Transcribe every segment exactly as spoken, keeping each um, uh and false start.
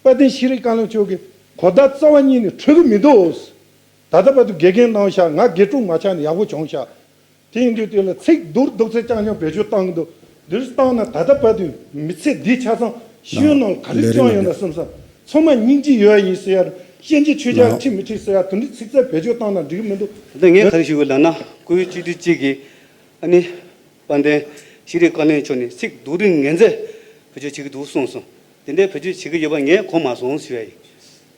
དཔལ་ལྡན་ཤེས་རིག་བཀའ་བློན་མཆོག་གིས་གོ་བརྡ་རྩ་བ་ཉིད་ནས་འཕྲོད་ཀྱི་མི་འདུག། ད་ལྟ་བར་དུ་དགེ་རྒན་གནང་ཤག། ང་དགེ་ཕྲུག་མ་ཆགས་ནས་ཡག་པོ་བྱུང་ཤག། དེ་ཡིན་དུས་དེ་ལ་ཚིག་སྡུག་སྡུག་ཚད་རྐྱང་རྐྱང་བེད་སྤྱོད་བཏང་གི་འདུག། འདིར་བཏང་ན་ད་ལྟ་བར་དུ་མི་ཚེ་འདིའི་ཆ་ཚང་ཤེས་ཡོན་ནང་ལ་ག་རེ་ལས་རིམ་བསྐྱོན་ཡོད་ན་བསམ་བསམ། ཚང་མ་སྙིང་རྗེ་ཡོད་ཡིན་ཟེར་ཡ། སྐྱོན་བརྗོད་ཆོས་རྒྱལ་ཁྲིད་མི་ཁྲིད་ཟེར་ཡ། དེ་འདྲའི་ཚིག་རྩ་བེད་སྤྱོད་བཏང་ན་འགྲིག་གི་མི་འདུག། ད་ངས་ག་རེ་ཞུ་དགོས་ལབ་ན། སྐུའི་སྤྱི་འཐུས་གཅིག་གིས་ཨ་ནི་དཔལ་ལྡན་ཤེས་རིག་བཀའ་བློན་མཆོག་ནས་ཚིག་སྡུག་རུས་ངན་ཚད་བེད་སྤྱོད་བྱེད་ཀྱི་འདུག་གསུངས་སོང་། དེ་འདྲའི་བེད་སྤྱོད་བྱེད་ཀྱི་ཡོད་པ་ངས་གོ་མ་སོང་ཞུ་ཡ་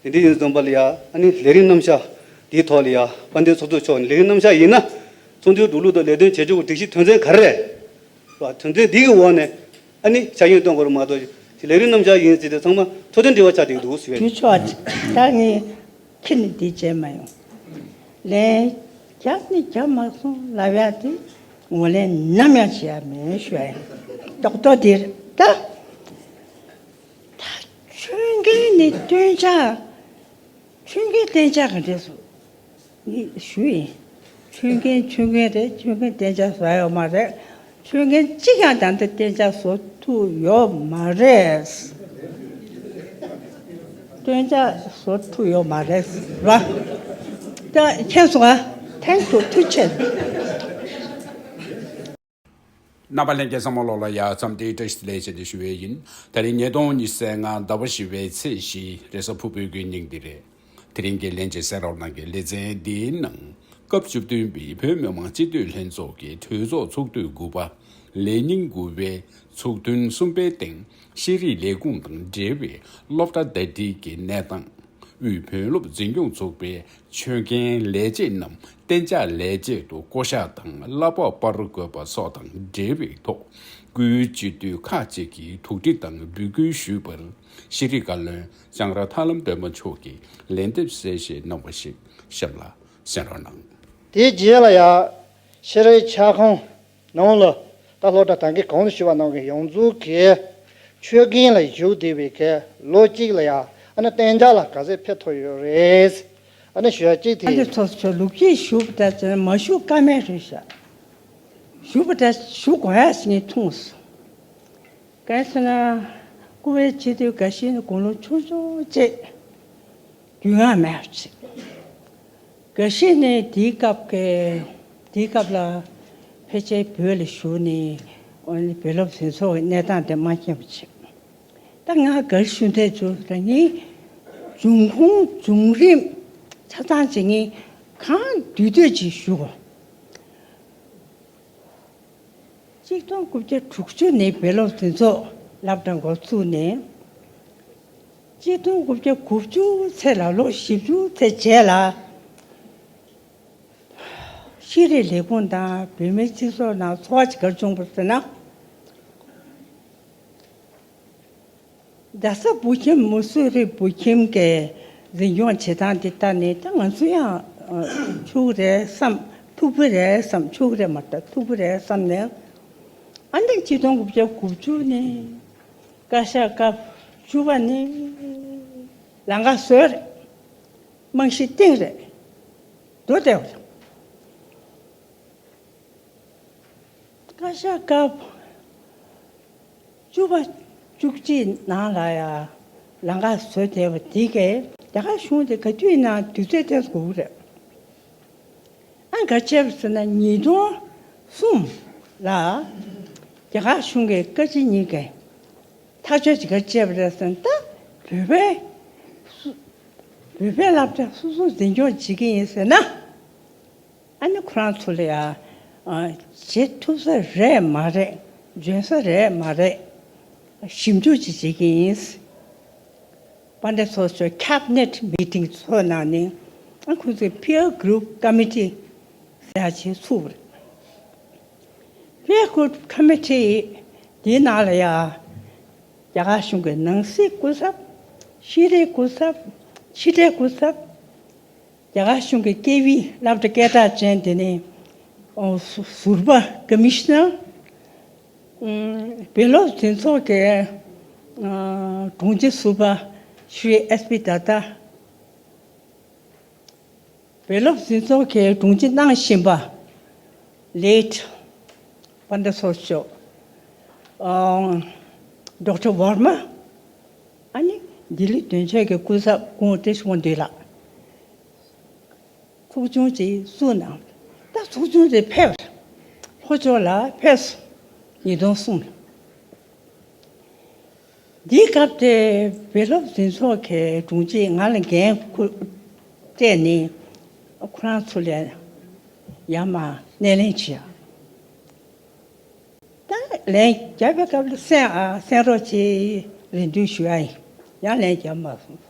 ཡིན། དེ་འདྲ་ཡིན་ཙམ་པ་ལ་ཡ། ཨ་ནི་ལས་རིམ་རྣམ་གཞག་འདིའི་ཐོག་ལ་ཡ། དཔལ་ལྡན་ཚོགས་གཙོ་མཆོག་ནས་ལས་རིམ་རྣམ་གཞག་ཡིན་ན། ཚོགས་འདུའི་འགྲོ་ལུགས་དང་ལས་དོན་བྱེད་ཕྱོགས་ཀྱི་སྒྲིག་གཞི་དོན་ཚན་ག་རེ་རེད། བ། དོན་ཚན་འདི་གི་འོག་ནས་ཨ་ནི་ཆ་རྐྱེན་སྟོན་དགོས་རེད་མ་གཏོགས། ལས་རིམ་རྣམ་གཞག་ཡིན་ཟེར་ཏེ་ཚང་མ་འཕྲོད་བསྟེན་འབྲེལ་བ་ཆགས་བསྡད་འདུག་ཟེར་བས། དུས་ཚོད་ད་ངས་ཁྱེད་ནས་འདི་བྱས་མ་ཡོང་། ལན་རྒྱབ་ནས་རྒྱབ་མ་སོང་ལབ་ཡ་དེ་ངོས་ལེན་ནམ་ཡང་བྱེད་ཡ་མེད་ཞུ་ཡ་ཡིན། རྡོག་རྡོག་འདིར་ད། ད་ཆོས་མགོན་ནི་སྟོན་ཆ། ཆོས་མགོན་གཏན་འཇགས་ག་འདྲས་སོ། ངས་ཞུ་ཡིན། ཆོས་མགོན་ཆོས་མགོན་རེད། ཆོས་མགོན་གཏན་འཇགས་བཟོ་ཡོད་མ་རེད། ཆོས་མགོན་གཅིག་ཀྱང་ད་ལྟ་གཏན་འཇགས་བཟོ་ཐུབ་ཡོད་མ་རེད། གཏན་འཇགས་བཟོ་ཐུབ་ཡོད་མ་རེད་ར། ད་མཁྱེན་སོང་ང་། ཐེངས་དུ་ཐུགས་ཆེ། རྣམ་པ་ལྷན་རྒྱས་ཚང་མ་ལོག་ལ་ཡ་འཚམས་འདྲི་བཀྲ་ཤིས་བདེ་ལེགས་ཞུ་ཞུ་བའི་ཡིན། ད་རིང་ཉིས་སྟོང་ཉི་ཤུ་རྩ་ལྔ་ཟླ་བ་བཞི་པའི་ཚེས་བཞི་རེས་གཟའ་ཕུར་བུའི་དགུན་ཉིན་འདི་རེད། དེ་རིང་གི་ལྷན་རྒྱས་གསན་རོགས་གནང་གི་ལེ་ཚན་འདིའི་ནང་སྐབས་བཅུ་བདུན་པའི་བོད་མི་མང་སྤྱི་འཐུས་ལྷན་ཚོགས་ཀྱི་གྲོས་ཚོགས་ཚོགས་དུས་དགུ་པ་ལས་ཉིན་དགུ་པའི་ཚོགས་ཐུན་གསུམ་པའི་སྟེང་ཤེས་རིག་ལས་ཁུངས་དང་འབྲེལ་བའི་སློབ་གྲྭ་ཟླ་སྒྲིལ་གྱི་གནས་སྟངས། དབུས་བོད་སློབ་འཛིན་སྐྱོང་ཚོགས་པའི་ཆོད་གན་ལས་བྱེད་རྣམས་གཏན་འཇགས་ལས་བྱེད་དུ་བསྐོ་གཞག་དང་གླ་ཕོགས་སྤར་དགོས་པ་སོགས་དང་འབྲེལ་བའི་ཐོག་སྐུའི་སྤྱི་འཐུས་ཁག་ཅིག་གིས་ཐུགས་འདྲི་དང་འབོད་སྐུལ་ཞུས་པར། ཤེས་རིག་བཀའ་བློན་བྱང་ར་ཐར་ལམ་སྒྲོལ་མ་མཆོག་གིས་ལན་འདེབས་གསལ་བཤད་གནང་བ་ཞིག་གཤམ་ལ་གསན་རོགས་གནང་། དེའི་རྗེས་ལ་ཡང་ཤེས་རིག་ཁྱབ་ཁོངས་ནང་ལ་ད་སློབ་གྲྭ་ད་གིན་གོང་དུ་ཞུས་པ་ནང་གི་ཡོངས་རྫོགས་ཀྱི་ཆོད་གན་ལ་ཞུགས་བསྡད་པའི་གི་ལོ་གཅིག་ལ་ཡང་ཨ་ནི་གཏན་འཇགས་ལ་ག་ཚད་ཕེབས་ཐུབ་ཡོད་རེད། ཨ་ནི་ཞུ་ཡ་གཅིག་དེ་ཨ་ནི་ཡིན། ཚོགས་གཙོ་ལུགས་ཀྱིས་ཞུ་བ་འདྲ་བྱས་ན་མ་ཞུ་ཀ་མེད་རེད་ཤག། ཞུ་བ་འདྲ་ཞུ་དགོས་ཡ་ཞིག་ངས་མཐོང་སོང་། གང་ཟེར་ན། སྐུ་བའི་སྤྱི་འཐུས་འགའ་ཤས་ནི་དགུང་ལོ་ཆུང་ཆུང་བྱས། རྒྱུས་མངའ་མེད་པ་བྱས། འགའ་ཤས་ནི་དེའི་སྐབས་ཀྱི་དེའི་སྐབས་ལ་ཕལ་ཆེར་བོད་ལ་བཞུགས་ནས་ཨ་ནི་བོད་སློབ་འཛིན་ཚོགས་ཀྱི་གནས་སྟངས་དེ་མ་མཁྱེན་པ་བྱས། ད་ང་ག་རེ་ཞུ་འདོད་བྱུང་ཟེར་ན། ངའི་འབྱུང་ཁུངས་བྱུང་རིམ་ཆ་ཚང་ཅིག་ངས་གང་འདུས་འདོད་ཅིག་ཞུ་གོ། གཅིག་སྟོང་དགུ་བརྒྱ་དྲུག་ཅུ་ནས་བོད་སློབ་འཛིན་ཚོགས་སློབ་གྲྭ་འགོ་ཚུགས་ནས། གཅིག་སྟོང་དགུ་བརྒྱ་དགུ་བཅུ་ཚེས་ལ་ལོ་བཞི་བཅུ་ཚེས་རྗེས་ལ། ཤེས་རིག་ལས་ཁུངས་དང་བོད་མིའི་སྤྱི་ཚོགས་ནང་ཚོར་བ་ཅིག་ག་རེ་བྱུང་བ་ཟེར་ན། རྡ་ས་བོད་ཁྱིམ་མུ་སུ་རི་བོད་ཁྱིམ་གྱི་འཛིན་སྐྱོང་བྱེད་སྟངས་དེ་ལྟར་ནས་ད་ང་ཚོ་ཡང་ཆོག་གི་རེད་བསམ། ཐུབ་ཀྱི་རེད་བསམ། ཆོག་གི་རེད་མ་གཏོགས་ཐུབ་ཀྱི་རེད་བསམ་ནས། ཨ་ནི་གཅིག་སྟོང་དགུ་བརྒྱ་དགུ་བཅུ་ནས་བཀའ་ཤག་སྐབས་བཅུ་པ་ནས་ལམ་ཁ་བཟོས་རེད། རྨང་གཞི་བཏིང་རེད། འགྲོ་བསྡད་པ་རེད། བཀའ་ཤག་སྐབས་བཅུ་པ་བཅུ་གཅིག་ནང་ལ་ཡ་ལམ་ཁ་བཟོས་བསྡད་པ་དེ་གས་རྒྱ་གར་གཞུང་དེ་ག་དུས་ཡིན་ནའང་དུས་ཚོད་བཏང་དགོས་ཀྱི་རེད། ཨ་ག་བྱས་པ་ཟེར་ན་ཉིས་སྟོང་གསུམ་ལ་རྒྱ་གར་གཞུང་གིས་བཀའ་སྤྱི་གཉིས་ཀས་ཐག་གཅོད་ཅིག་ག་བྱས་པ་རེད་ཟེར་ན། ད་བོད་པའི་སུ་བོད་པའི་སློབ་གྲྭ་སོ་སོ་འཛིན་སྐྱོང་བྱེད་ཀྱི་ཡིན་ཟེར་ན། ཨ་ནི་ཁོ་རང་ཚོ་ལ་ཡ་ཨ་བྱེད་ཐུབ་ས་རེད་མ་རེད། འཇོན་ས་རེད་མ་རེད། ཞིབ་འཇུག་ཅིག་བྱེད་ཀྱི་ཡིན། དཔལ་ལྡན་ཚོགས་གཙོས་ཁེ་བི་ནེཊ་མི་ཊིང་ཚོགས་གནང་ནས་ཨ་ཁོ་ཚོས་པི་ཡར་གུ་རུབ་ཀོ་མི་ཊི་ཟེར་ཡ་ཅིག་ཚུགས་པ་རེད། པི་ཡར་གུ་རུབ་ཀོ་མི་ཊི་དེའི་ནང་ལ་ཡ་རྒྱ་གར་གཞུང་གི་ནང་སྲིད་སྐུ་ཚབ། ཤེས་རིག་སྐུ་ཚབ། ཕྱི་དྲིལ་སྐུ་ཚབ། རྒྱ་གར་གཞུང་གི་སྐད་ཡིག་སློབ་གྲྭ་སྐད་གྲགས་ཅན་དེ་ནས་ཨོ་ཟུ་ཟུར་པ་ཀོ་མི་ཤི་ནར། ཨུམ་བོད་སློབ་འཛིན་ཚོགས་ཀྱི་ཨ་དྲུང་ཆེ་ཟུར་པ་ཤྲི་ཨེས་པི་དྷ་དྷ། བོད་སློབ་འཛིན་ཚོགས་ཀྱི་དྲུང་ཆེ་གནང་བཞིན་པ་ལེཊ་དཔལ་ལྡན་ཚོགས་གཙོ་མཆོག་ཨ་ཌོག་ཊར་ཝར་མ། ཨ་ནི་ ལྡི་ལི་དོན་གཅོད་ཀྱི་སྐུ་ཚབ་སྐུ་ངོ་བཀྲ་ཤིས་དབང་འདུས་ལགས། ཚོགས་ཆུང་ཅིག་བཙུགས་གནང་། ད་ཚོགས་ཆུང་དེ་ཕེབས། ལྷོ་ཕྱོགས་ལ་ཕེབས་སོང་། ཉིས་སྟོང་གསུམ་ལ། འདིའི་སྐབས་དེ་བོད་སློབ་འཛིན་ཚོགས་ཀྱི་དྲུང་ཆེ་ང་ལ་འགན་ཁུར་སྤྲད་ནས་ཁོ་རང་ཚོ་ལ་ཡར་མར་སྣེ་ལེན་བྱས། ད་ལན་བརྒྱབ་པའི་སྐབས་ལ་གསན་ཨ་གསན་རོགས་བྱེད་རེ་འདུན་ཞུ་ཡ་ཡིན། ཡང་ལན་བརྒྱབ་མ་སོང་།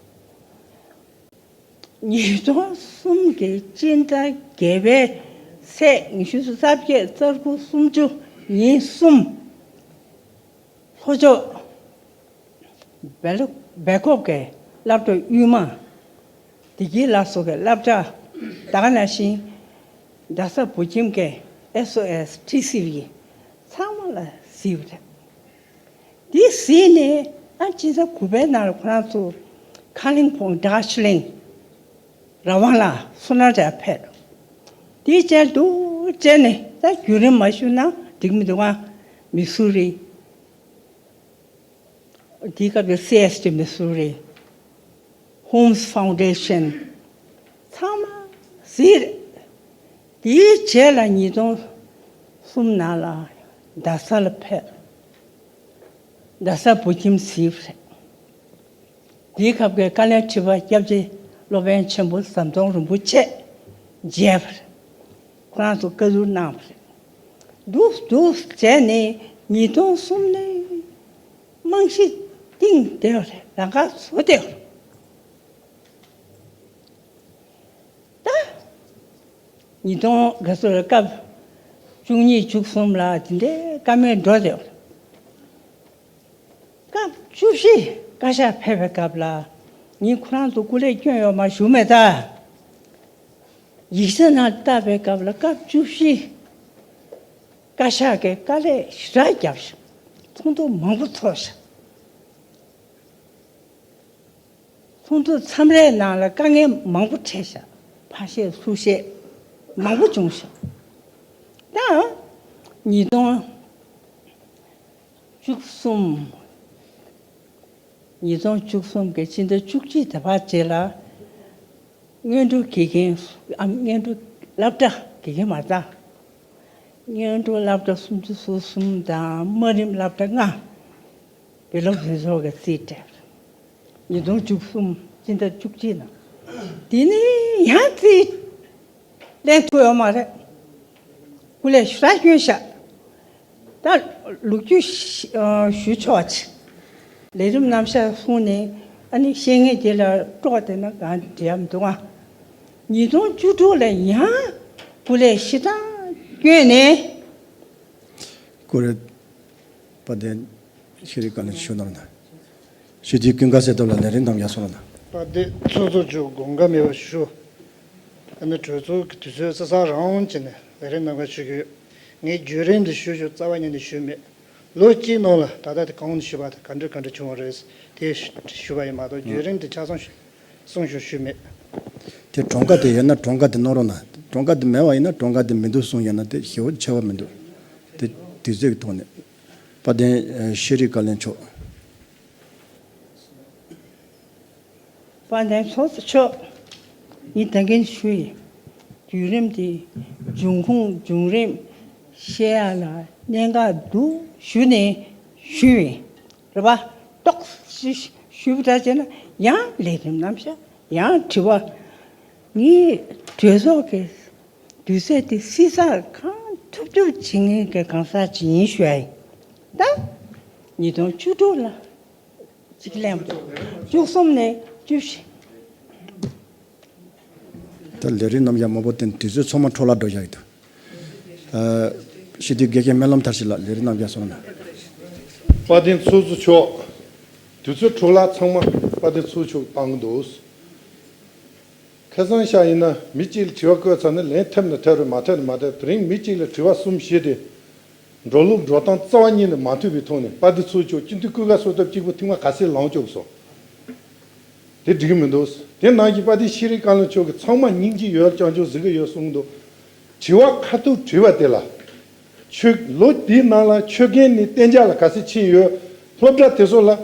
ཉིས་སྟོང་གསུམ་གྱི་སྤྱི་ཟླ་བརྒྱད་པའི་ཚེས་ཉི་ཤུ་རྩ་བརྒྱད་རྩ་དགུ་སུམ་ཅུ་ཉིན་གསུམ། ལྷོ་ཕྱོགས་སྦེལ་སྦེལ་ཀོབ་ཀྱི་སློབ་གྲྭ་དབུས་མ། བདེ་སྐྱིད་ལགས་སོགས་ཀྱི་སློབ་གྲྭ་ད་ག་ནང་བཞིན་རྡ་ས་བོད་ཁྱིམ་གྱི་ཨེས་ཨོ་ཨེས་ཊི་སི་ཝི་ཚང་མ་ལ་གཟིགས་པ་རེད། འདི་གཟིགས་ནས་ཨ་སྤྱི་ཟླ་དགུ་པའི་ནང་ལ་ཁོ་རང་ཚོ་ཁ་ལིང་ཕོང་ཌར་ཇི་ལིང་ར་ཝང་ལ་སོ་ན་ཊ་ཕེབས། དེའི་རྗེས་འདུག་བྱས་ནས་ད་བརྒྱུད་རིམ་མ་ཞུས་ན་འགྲིག་མི་འདུག་ཨ། མི་སུ་རི། དེའི་སྐབས་ཀྱི་སི་ཨེས་ཊི་མི་སུ་རི། ཧོམ་སི་ཕའུན་ཌེ་ཤན། ཚང་མ་གཟིགས་རེད། དེའི་རྗེས་ལ་ཉིས་སྟོང་གསུམ་ནང་ལ་རྡ་ས་ལ་ཕེབས། རྡ་ས་བོད་ཁྱིམ་གཟིགས་རེད། དེའི་སྐབས་ཀྱི་བཀའ་བློན་ཁྲི་པ་སྐྱབས་རྗེ་སློབ་དཔོན་ཆེན་པོ་ཟམ་གདོང་རིན་པོ་ཆེ་མཇལ་བ་རེད། ཁོ་རང་ཚོ་བཀའ་ཟུར་གནང་བ་རེད། འདུག་འདུག་བྱས་ནས་ཉིས་སྟོང་གསུམ་ནས་རྨང་གཞི་བཏིང་བསྡད་པ་རེད། ལམ་ཁ་བཟོ་བསྡད་པ་རེད། ད་ཉིས་སྟོང་ག་ཚོད་རེད། སྐབས་བཅུ་གཉིས་བཅུ་གསུམ་ལ་དེ་འདྲའི་བཀའ་མོལ་འགྲོ་བསྡད་པ་རེད། སྐབས་བཅུ་བཞི་བཀའ་ཤག་ཕེབས་པའི་སྐབས་ལ་ངས་ཁོ་རང་ཚོ་སྐུ་ལས་བསྐྱོན་ཡོད་མ་ཞུ་མེད་ད། ཡིག་ཆ་ནང་བལྟས་པའི་སྐབས་ལ་སྐབས་བཅུ་བཞི་བཀའ་ཤག་གི་དཀའ་ལས་ཞེ་དྲག་བརྒྱབ་ཤག། ཚོགས་འདུ་མང་པོ་ཚོགས་ཤག། ཚོགས་འདུ་མཚམས་རེའི་ནང་ལ་དཀའ་ངལ་མང་པོ་འཕྲད་ཤག། ཕར་བཤད་ཚུར་བཤད་མང་པོ་བྱུང་ཤག། ད་ཉིས་སྟོང་བཅུ་གསུམ། ཉིས་སྟོང་བཅུ་གསུམ་གྱི་ཕྱི་ཟླ་བཅུ་གཅིག་དེ་བར་རྗེས་ལ་སྔོན་འགྲོ་དགེ་རྒན་ཨ་སྔོན་འགྲོ་སློབ་གྲྭ་དགེ་རྒན་མ་རེད་ད། སྔོན་འགྲོ་སློབ་གྲྭ་སུམ་ཅུ་སོ་གསུམ་དང་དམའ་རིམ་སློབ་གྲྭ་ལྔ་བོད་སློབ་འཛིན་ཚོགས་ཀྱི་རྩིས་སྤྲད། ཉིས་སྟོང་བཅུ་གསུམ་སྤྱི་ཟླ་བཅུ་གཅིག་ནང་། དེ་ནས་ཡང་རྩིས་ལེན་ཐུབ་ཡོད་མ་རེད། སྐུ་ལས་ཞེ་དྲག་བསྐྱོན་ཤག། ད་ལོ་རྒྱུས་ཞུ་ཆོག་ཅིག། ལས་རིམ་རྣམ་གཞག་གསུངས་ནས་ཨ་ནི་བཤད་མཁན་དེ་ལ་དཀྲོགས་བསྡད་ན་གང་འགྲིག་ཡ་མི་འདུག་ཨ། ཉིས་སྟོང་བཅུ་དྲུག་ལ་ཡང་སྐུ་ལས་ཞེ་དྲག་བསྐྱོན་ནས། ཀོ་རེད། དཔལ་ལྡན་ཤེས་རིག་བཀའ་བློན་ཞུ་གནང་ན། ཞུ་དེ་ཀུན་དགའ་གསལ་སྟོབས་ལགས་ལས་རིམ་རྣམ་གཞག་སོང་ན། དཔལ་ལྡན་ཚོགས་གཙོ་མཆོག་དགོངས་འགལ་མེད་པར་ཞུ། ཨ་ནི་གྲོས་ཚོགས་ཀྱི་དུས་ཚོད་ས་ས་རང་བྱས་ནས་ལས་རིམ་རྣམ་གཞག་ཞུ་གི་ཡོད། ངས་བརྒྱུད་རིམ་འདི་ཞུ་ཞུ་རྩ་བ་ཉིད་ནས་ཞུས་མེད། ལོ་གཅིག་ནང་ལ་ད་ལྟ་དེ་གང་ཞུས་པ་དང་ག་འདྲ་ག་འདྲ་བྱུང་བ་རེད་དེ་ཞུས་པ་ཡིན་མ་གཏོགས་བརྒྱུད་རིམ་འདི་ཆ་ཚང་ཞུ་གསུང་ཞུ་ཞུས་མེད། དེ་གྲངས་ཀ་དེ་ཡོད་ན་གྲངས་ཀ་དེ་གནང་རོགས་གནང་། གྲངས་ཀ་དེ་མེད་པ་ཡིན་ན་གྲངས་ཀ་དེ་མི་འདུག་གསུངས་ཡོད་ན་དེ་ཞེ་པོ་ཆེ་བ་མི་འདུག། དེ་དུས་ཚོད་ཀྱི་ཐོག་ནས། དཔལ་ལྡན་ཤེས་རིག་བཀའ་བློན་མཆོག། དཔལ་ལྡན་ཚོགས་གཙོ་མཆོག། ངས་ད་གིན་ཞུས་ཡིན། བརྒྱུད་རིམ་དེ་འབྱུང་ཁུངས་བྱུང་རིམ་བཤད་ཡ་ལ་གནད་འགག་འདུག་ཞུས་ནས་ཞུས་ཡིན། རེད་པ། ཏོག་ཙམ་ཞུས་པ་འདྲ་བྱས་ན་ཡང་ལས་རིམ་རྣམ་གཞག་ཡང་དྲི་བ། ངས་གྲོས་ཚོགས་ཀྱི་དུས་ཚོད་དེ་བསྲི་ཚགས་གང་ཐུབ་ཐུབ་བྱེད་མཁན་གྱི་གང་ཟག་ཅིག་ཡིན་ཞུ་ཡ་ཡིན། ད་ཉིས་སྟོང་བཅུ་དྲུག་ལ་གཅིག་ལེན་པ་དང་བཅུ་གསུམ་ནས་བཅུ་བཞི། ད་ལས་རིམ་རྣམ་གཞག་མང་པོ་བཏོན། དུས་ཚོད་ཚང་མ་འཕྲོ་བརླག་འགྲོ་བཞག་ཡོད་དོ། ཨ། སྤྱི་འཐུས་དགེ་བཤེས་སྨོན་ལམ་མཐར་ཕྱིན་ལགས་ལས་རིམ་རྣམ་གཞག་སོང་ན། དཔལ་ལྡན་ཚོགས་གཙོ་མཆོག། དུས་ཚོད་འཕྲོ་བརླག་ཚང་མ་དཔལ་ལྡན་ཚོགས་གཙོ་མཆོག་གིས་སྤང་གི་འདུག། ཁ་སང་ཞག་ཡིན་ན་མི་གཅིག་ལ་དྲི་བ་བཀོད་ཚར་ན་ལན་ཐེབས་ན་ཐེབས་རེད། མ་ཐེབས་ན་མ་ཐེབས། དེ་རིང་མི་གཅིག་ལ་དྲི་བ་གསུམ་བཞི་དེ། འགྲོ་ལུགས་འགྲོ་སྟངས་རྩ་བ་ཉིད་ནས་མ་མཐུན་པའི་ཐོག་ནས་དཔལ་ལྡན་ཚོགས་གཙོ་མཆོག་སྤྱི་འཐུས་སྐུ་ཁག་སོ་ཐབས་གཅིག་པུ་ཐེངས་མ་ག་ཚོད་ལངས་བཅུག་སོང་། དེ་འགྲིག་གི་མི་འདུག། དེ་ནང་བཞིན་དཔལ་ལྡན་ཤེས་རིག་བཀའ་བློན་མཆོག་གིས་ཚང་མ་སྙིང་རྗེ་ཡོད། སྐྱོན་བརྗོད་གཟིགས་ཀྱི་ཡོད་གསུངས་འདུག། དྲི་བ་ཁ་ཐུག་དྲིས་པ་དེ་ལ། ཆོས་ལོ་འདིའི་ནང་ལ་ཆོས་རྒན་ནས་གཏན་འཇགས་ལ་ག་ཚོད་ཕྱིན་ཡོད། སློབ་གྲྭ་དེ་ཚོ་ལ་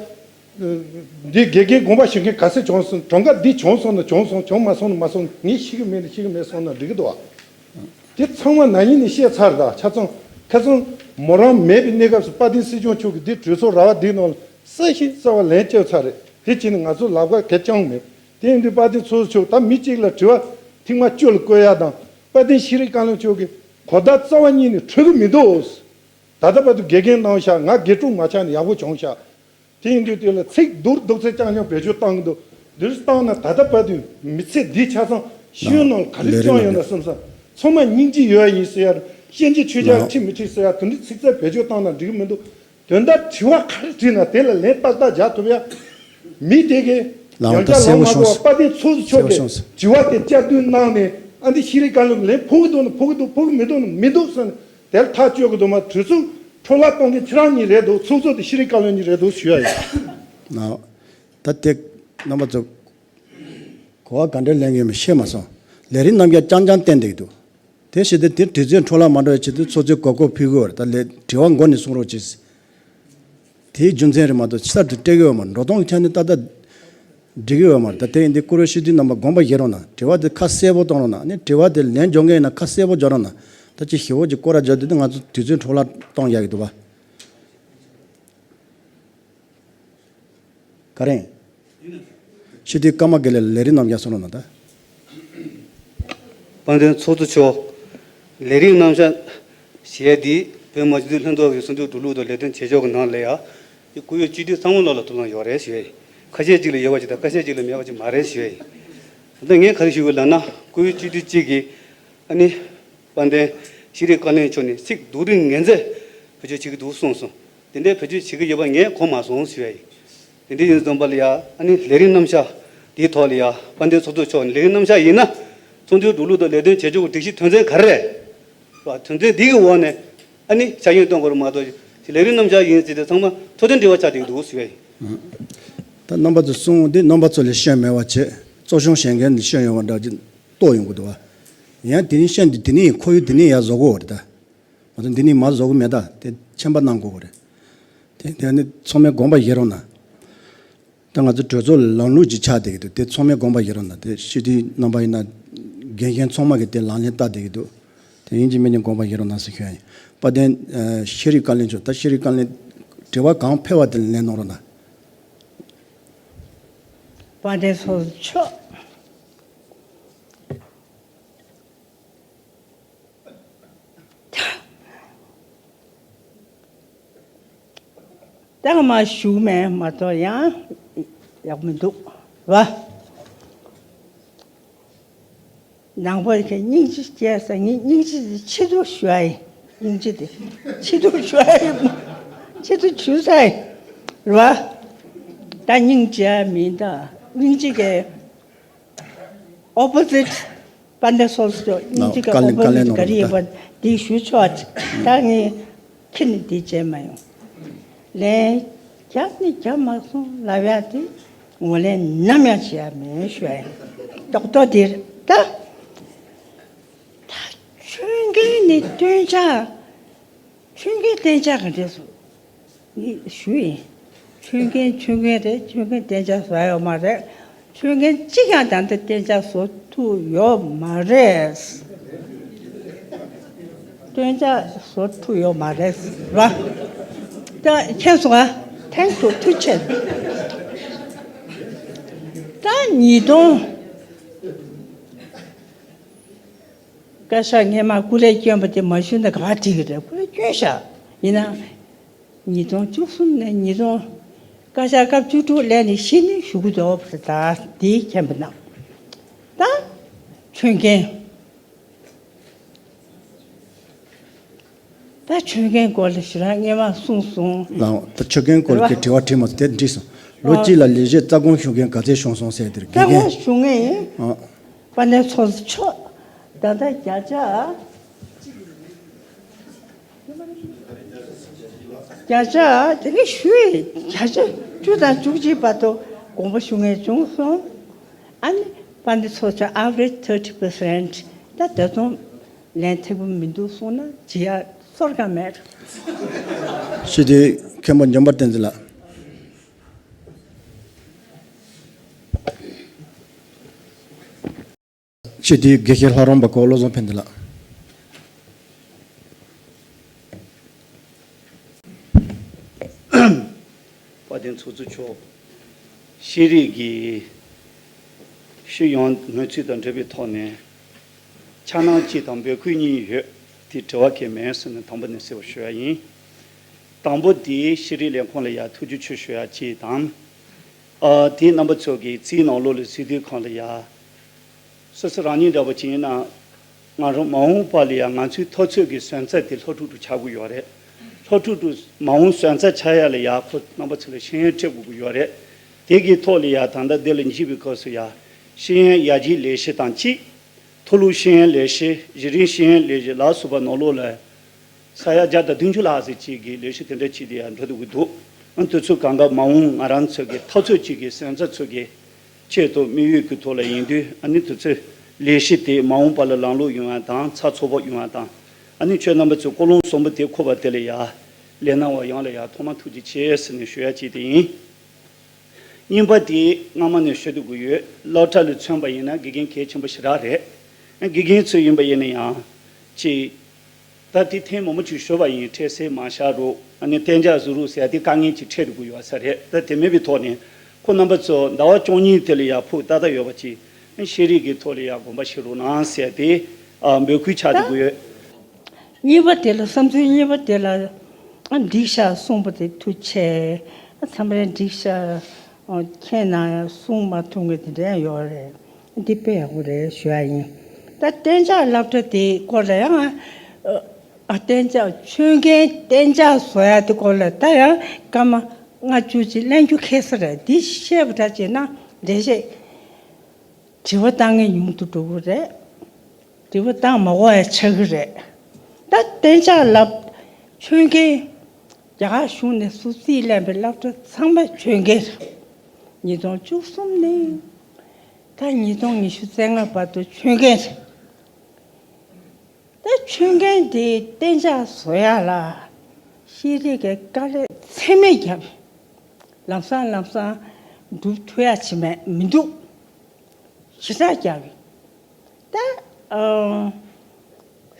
འདི་དགེ་རྒན་དགོངས་པ་ཞུ་མཁན་ག་ཚོད་བྱུང་སོང་། གྲངས་ཀ་འདི་བྱུང་སོང་ན་བྱུང་སོང་། བྱུང་མ་སོང་ན་མ་སོང་། ངས་ཤེས་ཀྱི་མེད་ན་ཤེས་ཀྱི་མེད་སོང་ན་འགྲིག་གི་འདུག་བ། དེ་ཚང་མ་ན་ནིང་ནས་བཤད་ཚར། ད་ཆ་ཚང་ཁ་སང་མོ་རང་མེད་པའི་གནས་སྐབས་སུ་དཔལ་ལྡན་སྲིད་སྐྱོང་མཆོག་གིས་འདི་གྲོས་ཚོགས་ར་བ་འདིའི་ནང་ལ་གསལ་ཞིང་གསལ་བ་ལན་བསྐྱལ་ཚར་རེད། དེ་བྱས་ནས་ང་ཚོ་ལབ་ག་གལ་ཅང་མེད། དེ་ཡིན་དུས་དཔལ་ལྡན་ཚོགས་གཙོ་མཆོག་ད་མི་གཅིག་ལ་དྲི་བ་ཐེངས་མ་བཅུ་ལ་བཀོད་ཡ་དང་། དཔལ་ལྡན་ཤེས་རིག་བཀའ་བློན་མཆོག་གིས་གོ་བརྡ་རྩ་བ་ཉིད་ནས་འཕྲོད་ཀྱི་མི་འདུག། ད་ལྟ་བར་དུ་དགེ་རྒན་གནང་ཤག། ང་དགེ་ཕྲུག་མ་ཆགས་ནས་ཡག་པོ་བྱུང་ཤག། དེ་ཡིན་དུས་དེ་ལ་ཚིག་སྡུག་སྡུག་ཚིག་རྐྱང་རྐྱང་བེད་སྤྱོད་བཏང་གི་འདུག། འདིར་བཏང་ན་ད་ལྟ་བར་དུ་མི་ཚེ་འདིའི་ཆ་ཚང་ཤེས་ཡོན་ནང་ག་རེ་ལས་རིམ་བསྐྱོན་ཡོད་ན་བསམ་བསམ། ཚང་མ་སྙིང་རྗེ་ཡོད་ཡིན་ཟེར་ཡ། ཤན་འབྱེད་ཆོས་རྒྱལ་ཁྲིམས་མི་ཁྲིམས་ཟེར་ཡ་དེ་འདྲའི་ཚིག་རྩ་བེད་སྤྱོད་བཏང་ན་འགྲིག་གི་མི་འདུག། དོན་དག་དྲི་བ་ག་རེ་དྲིས་ན་དེ་ལ་ལན་ཏག་ཏག་རྒྱག་ཐུབ་ཡ། མི་དེ་གས་ལའང་ཡང་ད་བསྐྱར་གསལ་ལངས་པོ་མ་ཐུབ་བྱུང་པ། དཔལ་ལྡན་ཚོགས་གཙོ་མཆོག་གསལ་པོ་གིས་བྱུང་སོང་། དྲི་བ་དེ་བསྐྱར་ཟློས་གནང་ནས། ཨ་འདི་ཤེས་རིག་བཀའ་བློན་གྱིས་ལན་ཕོག་གི་འདུག་ན་ཕོག་གི་འདུག། ཕོག་གི་མི་འདུག་ན་མི་འདུག་ཟེར་ནས། དེར་ཐག་གཅོད་ཀྱི་འདུག་མ། གྲོས་ཚོགས་འཕྲོ་བརླག་གཏོང་མཁན་ཁྱེད་རང་གཉིས་རེད་འདུག། ཚོགས་གཙོ་དེ་ཤེས་རིག་བཀའ་བློན་གཉིས་རེད་འདུག་ཞུ་ཡ་ཡིན། ཨ། ད་དེ་རྣམ་པ་ཚོ་གོ་བ་ག་འདྲ་ལེན་ཡོད་མེད་ཤེས་མ་སོང་། ལས་རིམ་རྣམ་གཞག་རྐྱང་རྐྱང་བསྟན་བསྡད་ཀྱི་འདུག། དེ་བྱས་ཏེ་དེ་གྲོས་ཚོགས་འཕྲོ་བརླག་མ་འགྲོ་བའི་ཆེད་དུ་ཚོགས་གཙོས་གོ་སྐབས་ཕུལ་དགོས་པ་རེད། ད་ལས་དྲི་བ་མགོ་ནས་གསུང་རོགས་གྱིས། དེའི་རྒྱུ་མཚན་རེད་མ་གཏོགས་ཕྱི་སར་དུ་སྤྲད་གི་ཡོད་མ་རེད། འགྲོ་སྟངས་ཆ་ནས་ཏག་ཏག་འགྲིག་གི་ཡོད་མ་རེད། ད་དེ་ཡིན་དུས་བཀུར་འོས་སྤྱི་འཐུས་རྣམ་པ་དགོངས་པ་བཞེས་རོགས་གནང་། དྲི་བ་དེ་ཁ་གསལ་པོ་གཏོང་རོགས་གནང་། ཨ་ནི་དྲི་བ་དེ་ལན་འཇོག་མཁན་ཡིན་ན་ཁ་གསལ་པོ་འཇོག་རོགས་གནང་། ད་ཅི་ཞེ་པོ་ཅིག་སྐོར་ར་བརྗོད་དུས་ང་ཚོ་དུས་ཚོད་འཕྲོ་བརླག་གཏོང་ཡག་གི་འདུག་བ། ག་རེ། སྤྱི་འཐུས་ཀརྨ་དགེ་ལེགས་ལ་ལས་རིམ་རྣམ་གཞག་གསུང་རོགས་གནང་ད། དཔལ་ལྡན་ཚོགས་གཙོ་མཆོག། ལས་རིམ་རྣམ་གཞག་ཞེས་འདི་བོད་མི་སྤྱི་འཐུས་ལྷན་ཚོགས་ཀྱི་གསུང་ཆོས་འགྲོ་ལུགས་དང་ལས་དོན་བྱེད་ཕྱོགས་ཀྱི་ནང་ལ་ཡང་བཀུར་འོས་སྤྱི་འཐུས་ཚང་མ་ལོག་ལ་ཐུགས་སྣང་ཡོད་རེད་ཞུ་ཡ་ཡིན། ཁ་ཤས་ཅིག་ལ་ཡོད་པ་ཅིག་དང་ཁ་ཤས་ཅིག་ལ་མེད་པ་ཅིག་མ་རེད་ཞུ་ཡ་ཡིན། ད་ལྟ་ངས་ག་རེ་ཞུ་གི་ལབ་ན། བཀུར་འོས་སྤྱི་འཐུས་གཅིག་གིས་ཨ་ནི། དཔལ་ལྡན་ཤེས་རིག་བཀའ་བློན་མཆོག་ནས་ཚིག་སྡུག་རུས་ངན་ཚད་བེད་སྤྱོད་བྱེད་ཀྱི་འདུག་གསུངས་སོང་། དེ་འདྲའི་བེད་སྤྱོད་བྱེད་ཀྱི་ཡོད་པ་ངས་གོ་མ་སོང་ཞུ་ཡ་ཡིན། དེ་འདྲ་ཡིན་ཙམ་པ་ལ་ཡ། ཨ་ནི་ལས་རིམ་རྣམ་གཞག་དེའི་ཐོག་ལ་ཡ། དཔལ་ལྡན་ཚོགས་གཙོ་མཆོག་ནས་ལས་རིམ་རྣམ་གཞག་ཡིན་ན། ཚོགས་འདུའི་འགྲོ་ལུགས་དང་ལས་དོན་བྱེད་ཕྱོགས་ཀྱི་སྒྲིག་གཞི་དོན་ཚན་ག་རེ་རེད། དོན་ཚན་འདི་གི་འོག་ནས་ཨ་ནི་ཆ་རྐྱེན་གཏོང་དགོས་རེད་མ་གཏོགས། ལས་རིམ་རྣམ་གཞག་ཡིན་ཟེར་ཏེ་ཚང་མ་འཕྲོད་བསྟེན་འབྲེལ་བ་ཆགས་བསྡད་ཀྱི་འདུག་ཞུ་ཡ་ཡིན། ད་རྣམ་པ་ཚོ་གསུང་འདི་རྣམ་པ་ཚོ་ལས་ཤེས་མེད་པ་བྱས། གཙོ་སྐྱོང་བྱེད་མཁན་ནས་ཤེས་ཡོང་བ་འདྲ་ཅིག་རྟོགས་ཡོང་གི་འདུག་བ། ཡང་དེ་ནས་ཤེས་འདི་དེ་ནས་ཁོར་ཡུག་དེ་ནས་ཡར་བཟོ་དགོས་པ་རེད་ད། ང་ཚོ་འདི་ནས་མར་བཟོ་གི་མེད་ད། དེ་མཁྱེན་པ་གནང་དགོས་པ་རེད། དེ་དེ་ནི་ཚང་མས་དགོངས་པ་བཞེས་རོགས་གནང་། ད་ང་ཚོ་གྲོས་ཚོགས་ལ་ལམ་ལུགས་ཅིག་ཆགས་བསྡད་ཀྱི་འདུག། དེ་ཚང་མས་དགོངས་པ་བཞེས་རོགས་གནང་། དེ་སྤྱི་འཐུས་རྣམ་པ་ཡིན་ན་འགན་འཁྱེར་ཚང་མ་གིས་དེ་ལག་ལེན་བསྟར་བསྡད་ཀྱི་འདུག། དེ་ཡིན་གཅིག་མིན་གཅིག་དགོངས་པ་བཞེས་རོགས་གནང་ཟེར་ཞུ་ཡ་ཡིན། དཔལ་ལྡན་ཨ་ཤེས་རིག་བཀའ་བློན་མཆོག། ད་ཤེས་རིག་བཀའ་བློན་དྲི་བ་གང་ཕེབས་པ་དེ་ལན་གནང་རོགས་གནང་། དཔལ་ལྡན་ཚོགས་གཙོ་མཆོག། ད་མ་ཞུ་མེད་མ་གཏོགས་ཡང་ཡག་མི་འདུག་བ། ནང་པ་གི་སྙིང་རྗེ་སྐྱེས་ས། ངས་སྙིང་རྗེ་དེ་ཆེད་དུ་ཞུ་ཡ་ཡིན། སྙིང་རྗེ་དེ་ཆེད་དུ་ཞུ་ཡ་ཡིན། ཆེད་དུ་ཞུ་ས་ཡིན་རེད་བ། ད་སྙིང་རྗེ་མིན་ད། སྙིང་རྗེ་གི་ཨོ་པོ་ཟིཊ། དཔལ་ལྡན་ཚོགས་གཙོ་མཆོག། སྙིང་རྗེ་གི་ཨོ་པོ་ཟིཊ་ག་རེ་ཡིན་པ་འདི་ཞུ་ཆོག་ཨ། ད་ངས་ཁྱེད་ནས་འདི་བྱས་མ་ཡོང་། ལན་རྒྱབ་ནས་རྒྱབ་མ་སོང་ལབ་ཡ་དེ་ངོས་ལེན་ནམ་ཡང་བྱེད་ཡ་མེད་ཞུ་ཡ་ཡིན། རྡོག་རྡོག་འདིར་ད། ད་ཆོས་མཁན་ནས་སྟོན་ཆ། ཆོས་མཁན་སྟོན་ཆ་ག་འདྲས་སོང་། ངས་ཞུས་ཡིན། ཆོས་མཁན་ཆོས་མཁན་རེད། ཆོས་མཁན་སྟོན་ཆ་བཟོ་ཡོད་མ་རེད། ཆོས་མཁན་གཅིག་ཀྱང་ད་ལྟ་སྟོན་ཆ་བཟོ་ཐུབ་ཡོད་མ་རེད། སྟོན་ཆ་བཟོ་ཐུབ་ཡོད་མ་རེད་ར། ད་མཁྱེན་སོང་ཨ། ཐེངས་དུ་ཐུགས་ཆེ། ད་ཉིས་སྟོང་། བཀའ་ཤག་སྔས་མ་སྐུ་ལས་བསྐྱོན་པ་དེ་མ་ཞུས་ན་ག་པར་འགྲིག་གི་རེད། སྐུ་ལས་བསྐྱོན་ཤག། ཡིན་ན། ཉིས་སྟོང་བཅུ་གསུམ་ནས་ཉིས་སྟོང་། བཀའ་ཤག་སྐབས་བཅུ་དྲུག་ལས་ནས་གཞི་ནས་ཞུ་གི་འདུག་ད་དེའི་མཁྱེན་པ་གནང་། ད། ཆོས་མཁན། ད་ཆོས་མཁན་སྐོར་ལ་ཞེ་དྲག་སྔས་མ་གསུངས་སོང་། ལགས། ད་ཆོས་མཁན་སྐོར་གྱི་དྲི་བ་དྲིས་མ་སོང་། དེ་འགྲིག་སོང་། ལོ་ཨ། གཅིག་ལ་ལས་བྱེད་རྩ་དགོངས་ཞུ་མཁན་ག་ཚད་བྱུང་སོང་ཟེར་དེར། རྩ་དགོངས་ཞུ་མཁན་ཡིན། ཨ། དཔལ་ལྡན་ཚོགས་གཙོ་མཆོག། ད་ལྟ་བརྒྱ་ཆ། བརྒྱ་ཆ་དེ་ག་ཞུས། བརྒྱ་ཆ་བཅུ་དང་བཅུ་གཅིག་བར་དུ་དགོངས་པ་ཞུ་མཁན་བྱུང་སོང་། ཨ་ནི་དཔལ་ལྡན་ཚོགས་གཙོ་མཆོག། Average thirty percent། ད་ད་དུང་ལན་ཐེབས་ཀྱི་མི་འདུག་གསུངས་ན་བྱེད་ཡ་སོར་གང་མེད། སྤྱི་འཐུས་མཁན་པོ་འཇམ་དཔལ་བསྟན་འཛིན་ལགས། སྤྱི་འཐུས་དགེ་བཤེས་ལྷ་རམས་པ་སྐོར་བློ་བཟང་ཕན་བདེ་ལགས། དཔལ་ལྡན་ཚོགས་གཙོ་མཆོག་ཤེས་རིག་གི་ཤེས་ཡོན་སྔོན་ཚུད་དང་འབྲེལ་བའི་ཐོག་ནས་འཆར་སྣང་གཅིག་དང་འབོད་སྐུལ་གཉིས་ཡོད། དེ་དྲི་བ་གལ་མེད་ཟེར་ནས་དང་པོ་ནས་གསལ་པོ་ཞུ་ཡ་ཡིན། དང་པོ་དེ་ཤེས་རིག་ལས་ཁུངས་ལ་ཡ་ཐུགས་རྗེ་ཆེ་ཞུ་ཡ་གཅིག་དང་། ཨ་དེའི་རྣམ་པ་ཚོ་གི་རྩིས་ནང་ལོགས་ལ་སྲིད་དོན་ཁང་ལ་ཡ། སོ་སོ་རང་ཉིད་འདྲ་པོ་ཅིག་ཡིན་ན། ང་རང་མ་འོངས་པ་ལ་ཡང་ང་ཚོའི་འཐབ་རྩོད་ཀྱི་སོན་རྩ་དེ་སློབ་ཕྲུག་ཏུ་ཆགས་དགོས་ཡོད་རེད། སློབ་ཕྲུག་ཏུ་མ་འོངས་སོན་རྩ་ཆགས་ཡ་ལ་ཡ་ཁོ་རྣམ་པ་ཚོ་ལ་ཤེས་ཡོན་སྤྲད་དགོས་ཀྱི་ཡོད་རེད། དེ་གི་ཐོག་ལ་ཡ་ད་ལྟ་འདི་ལ་འཇིགས་པའི་སྐབས་སུ་ཡ། ཤེས་ཡོན་ཡར་རྒྱས་ལས་གཞི་དང་གཅིག་མཐོ་ལོ་ཤེས་ཡོན་ལས་གཞི་གཞི་རིམ་ཤེས་ཡོན་ལས་གཞི་ལ་སོགས་པ་ནང་ལོགས་ལ། ས་ཡ་བརྒྱ་དང་བདུན་ཅུ་ལྷག་ཙམ་ཅིག་གི་ལས་གཞི་དེ་འདྲ་ཅིག་དེ་ཡང་འགྲོ་འདུག་གི་འདུག་ཨ་དུས་ཚོད་གང་ག་མ་འོངས་ང་རང་ཚོ་གི་འཐབ་རྩོད་ཅིག་གི་སོན་རྩ་ཚོ་གི་ཆེད་དུ་དམིགས་ཡུལ་གྱི་ཐོག་ལ་ཡིན་དུས་ཨ་ནི་དུས་ཚོད་ལས་གཞི་དེ་མ་འོངས་པ་ལ་ལམ་ལྷོང་ཡོང་བ་དང་ཚགས་ཚུད་པོ་ཡོང་བ་དང་ཨ་ནི་ཁྱོད་རྣམ་པ་ཚོས་ཀུན་སློང་བཟང་པོ་དེ་འཁུར་བ་དེ་ལ་ཡ་ལས་གནང་བ་ཡོངས་ལ་ཡ་ཐོག་མ་ཐུགས་རྗེ་ཆེ་ཟེར་ནས་ཞུ་ཡ་ཅིག་དེ་ཡིན། གཉིས་པ་དེ་སྔ་མ་ནས་ཞུ་འདོད་ཀྱི་ཡོད། སློབ་གྲྭ་ལ་མཚོན་པ་ཡིན་ན་དགེ་རྒན་གལ་ཆེན་པོ་ཞེ་དྲག་རེད། དགེ་རྒན་ཚོ་ཡིན་པ་ཡིན་ན་ཡང་། ཅིག་ད་དེ་ཐེངས་མང་པོ་ཅིག་ཞུས་པ་ཡིན། འཕྲལ་སེལ་མ་བཞག་རོགས། ཨ་ནི་གཏན་འཇགས་བཟོ་རོགས་ཟེར་ཡ་དེ་དཀའ་ངལ་ཅིག་འཕྲད་འགྲོ་གི་ཡོད་ས་རེད། ད་དེ་མེད་པའི་ཐོག་ནས་ཁོ་རྣམ་པ་ཚོ་ཟླ་བ་བཅུ་གཉིས་དེ་ལ་ཡག་ཕུགས་ཏག་ཏག་ཡོད་པ་ཅིག་ཤེས་རིག་གི་ཐོག་ལ་ཡག་དགོངས་པ་བཞེས་རོགས་གནང་ཟེར་ཡ་དེ་ཨ་འབོད་སྐུལ་ཆགས་འགྲོ་གི་ཡོད། གཉིས་པ་དེ་ལ་བསམ་ཚུལ་གཉིས་པ་དེ་ལ་ཨ་འགྲིག་ཤག་གསུངས་པ་དེ་ཐུགས་རྗེ་ཆེ། ཨ་མཚམས་རེ་འགྲིག་ཤག་ཨ་མཁྱེན་ན་གསུང་མ་ཐུབ་མཁན་དེ་འདྲ་ཡང་ཡོད་རེད། འདི་དཔེ་ཡག་པོ་རེད་ཞུ་ཡ་ཡིན། ད་གཏན་འཇགས་སློབ་གྲྭ་དེའི་སྐོར་ལ་ཡང་ཨ་གཏན་འཇགས་ཆོས་འགན་གཏན་འཇགས་བཟོ་ཡ་དེ་སྐོར་ལ་ད་ཡང་སྐར་མ་ལྔ་བཅུ་ཅིག་གླེང་རྒྱུ་ཁེལ་ས་རེད། འདི་བཤད་པ་འདྲ་བྱས་ན་འགྲེལ་བཤད། དྲི་བ་བཏང་མཁན་ཉུང་དུ་འགྲོ་གི་རེད། དྲི་བ་བཏང་མ་དགོས་ཡ་ཆགས་ཀྱི་རེད། ད་གཏན་འཇགས་སློབ་ཆོས་འགན་རྒྱ་གར་གཞུང་ནས་སུད་སིར་ལེན་པའི་སློབ་གྲྭ་ཚང་མ་ཆོས་འགན་རེད། ཉིས་སྟོང་བཅུ་གསུམ་ནས་ད་ཉིས་སྟོང་ཉི་ཤུ་རྩ་ལྔ་བར་དུ་ཆོས་འགན་རེད། ད་ཆོས་འགན་དེ་གཏན་འཇགས་བཟོ་ཡ་ལ་ཤེས་རིག་གི་དཀའ་ལས་ཚད་མེད་བརྒྱབ། ལམ་སང་ལམ་སང་འགྲུབ་ཐུབ་ཡ་ཅིག་མེད་མི་འདུག་ཞེ་དྲག་རྒྱག་གི། ད་ཨ་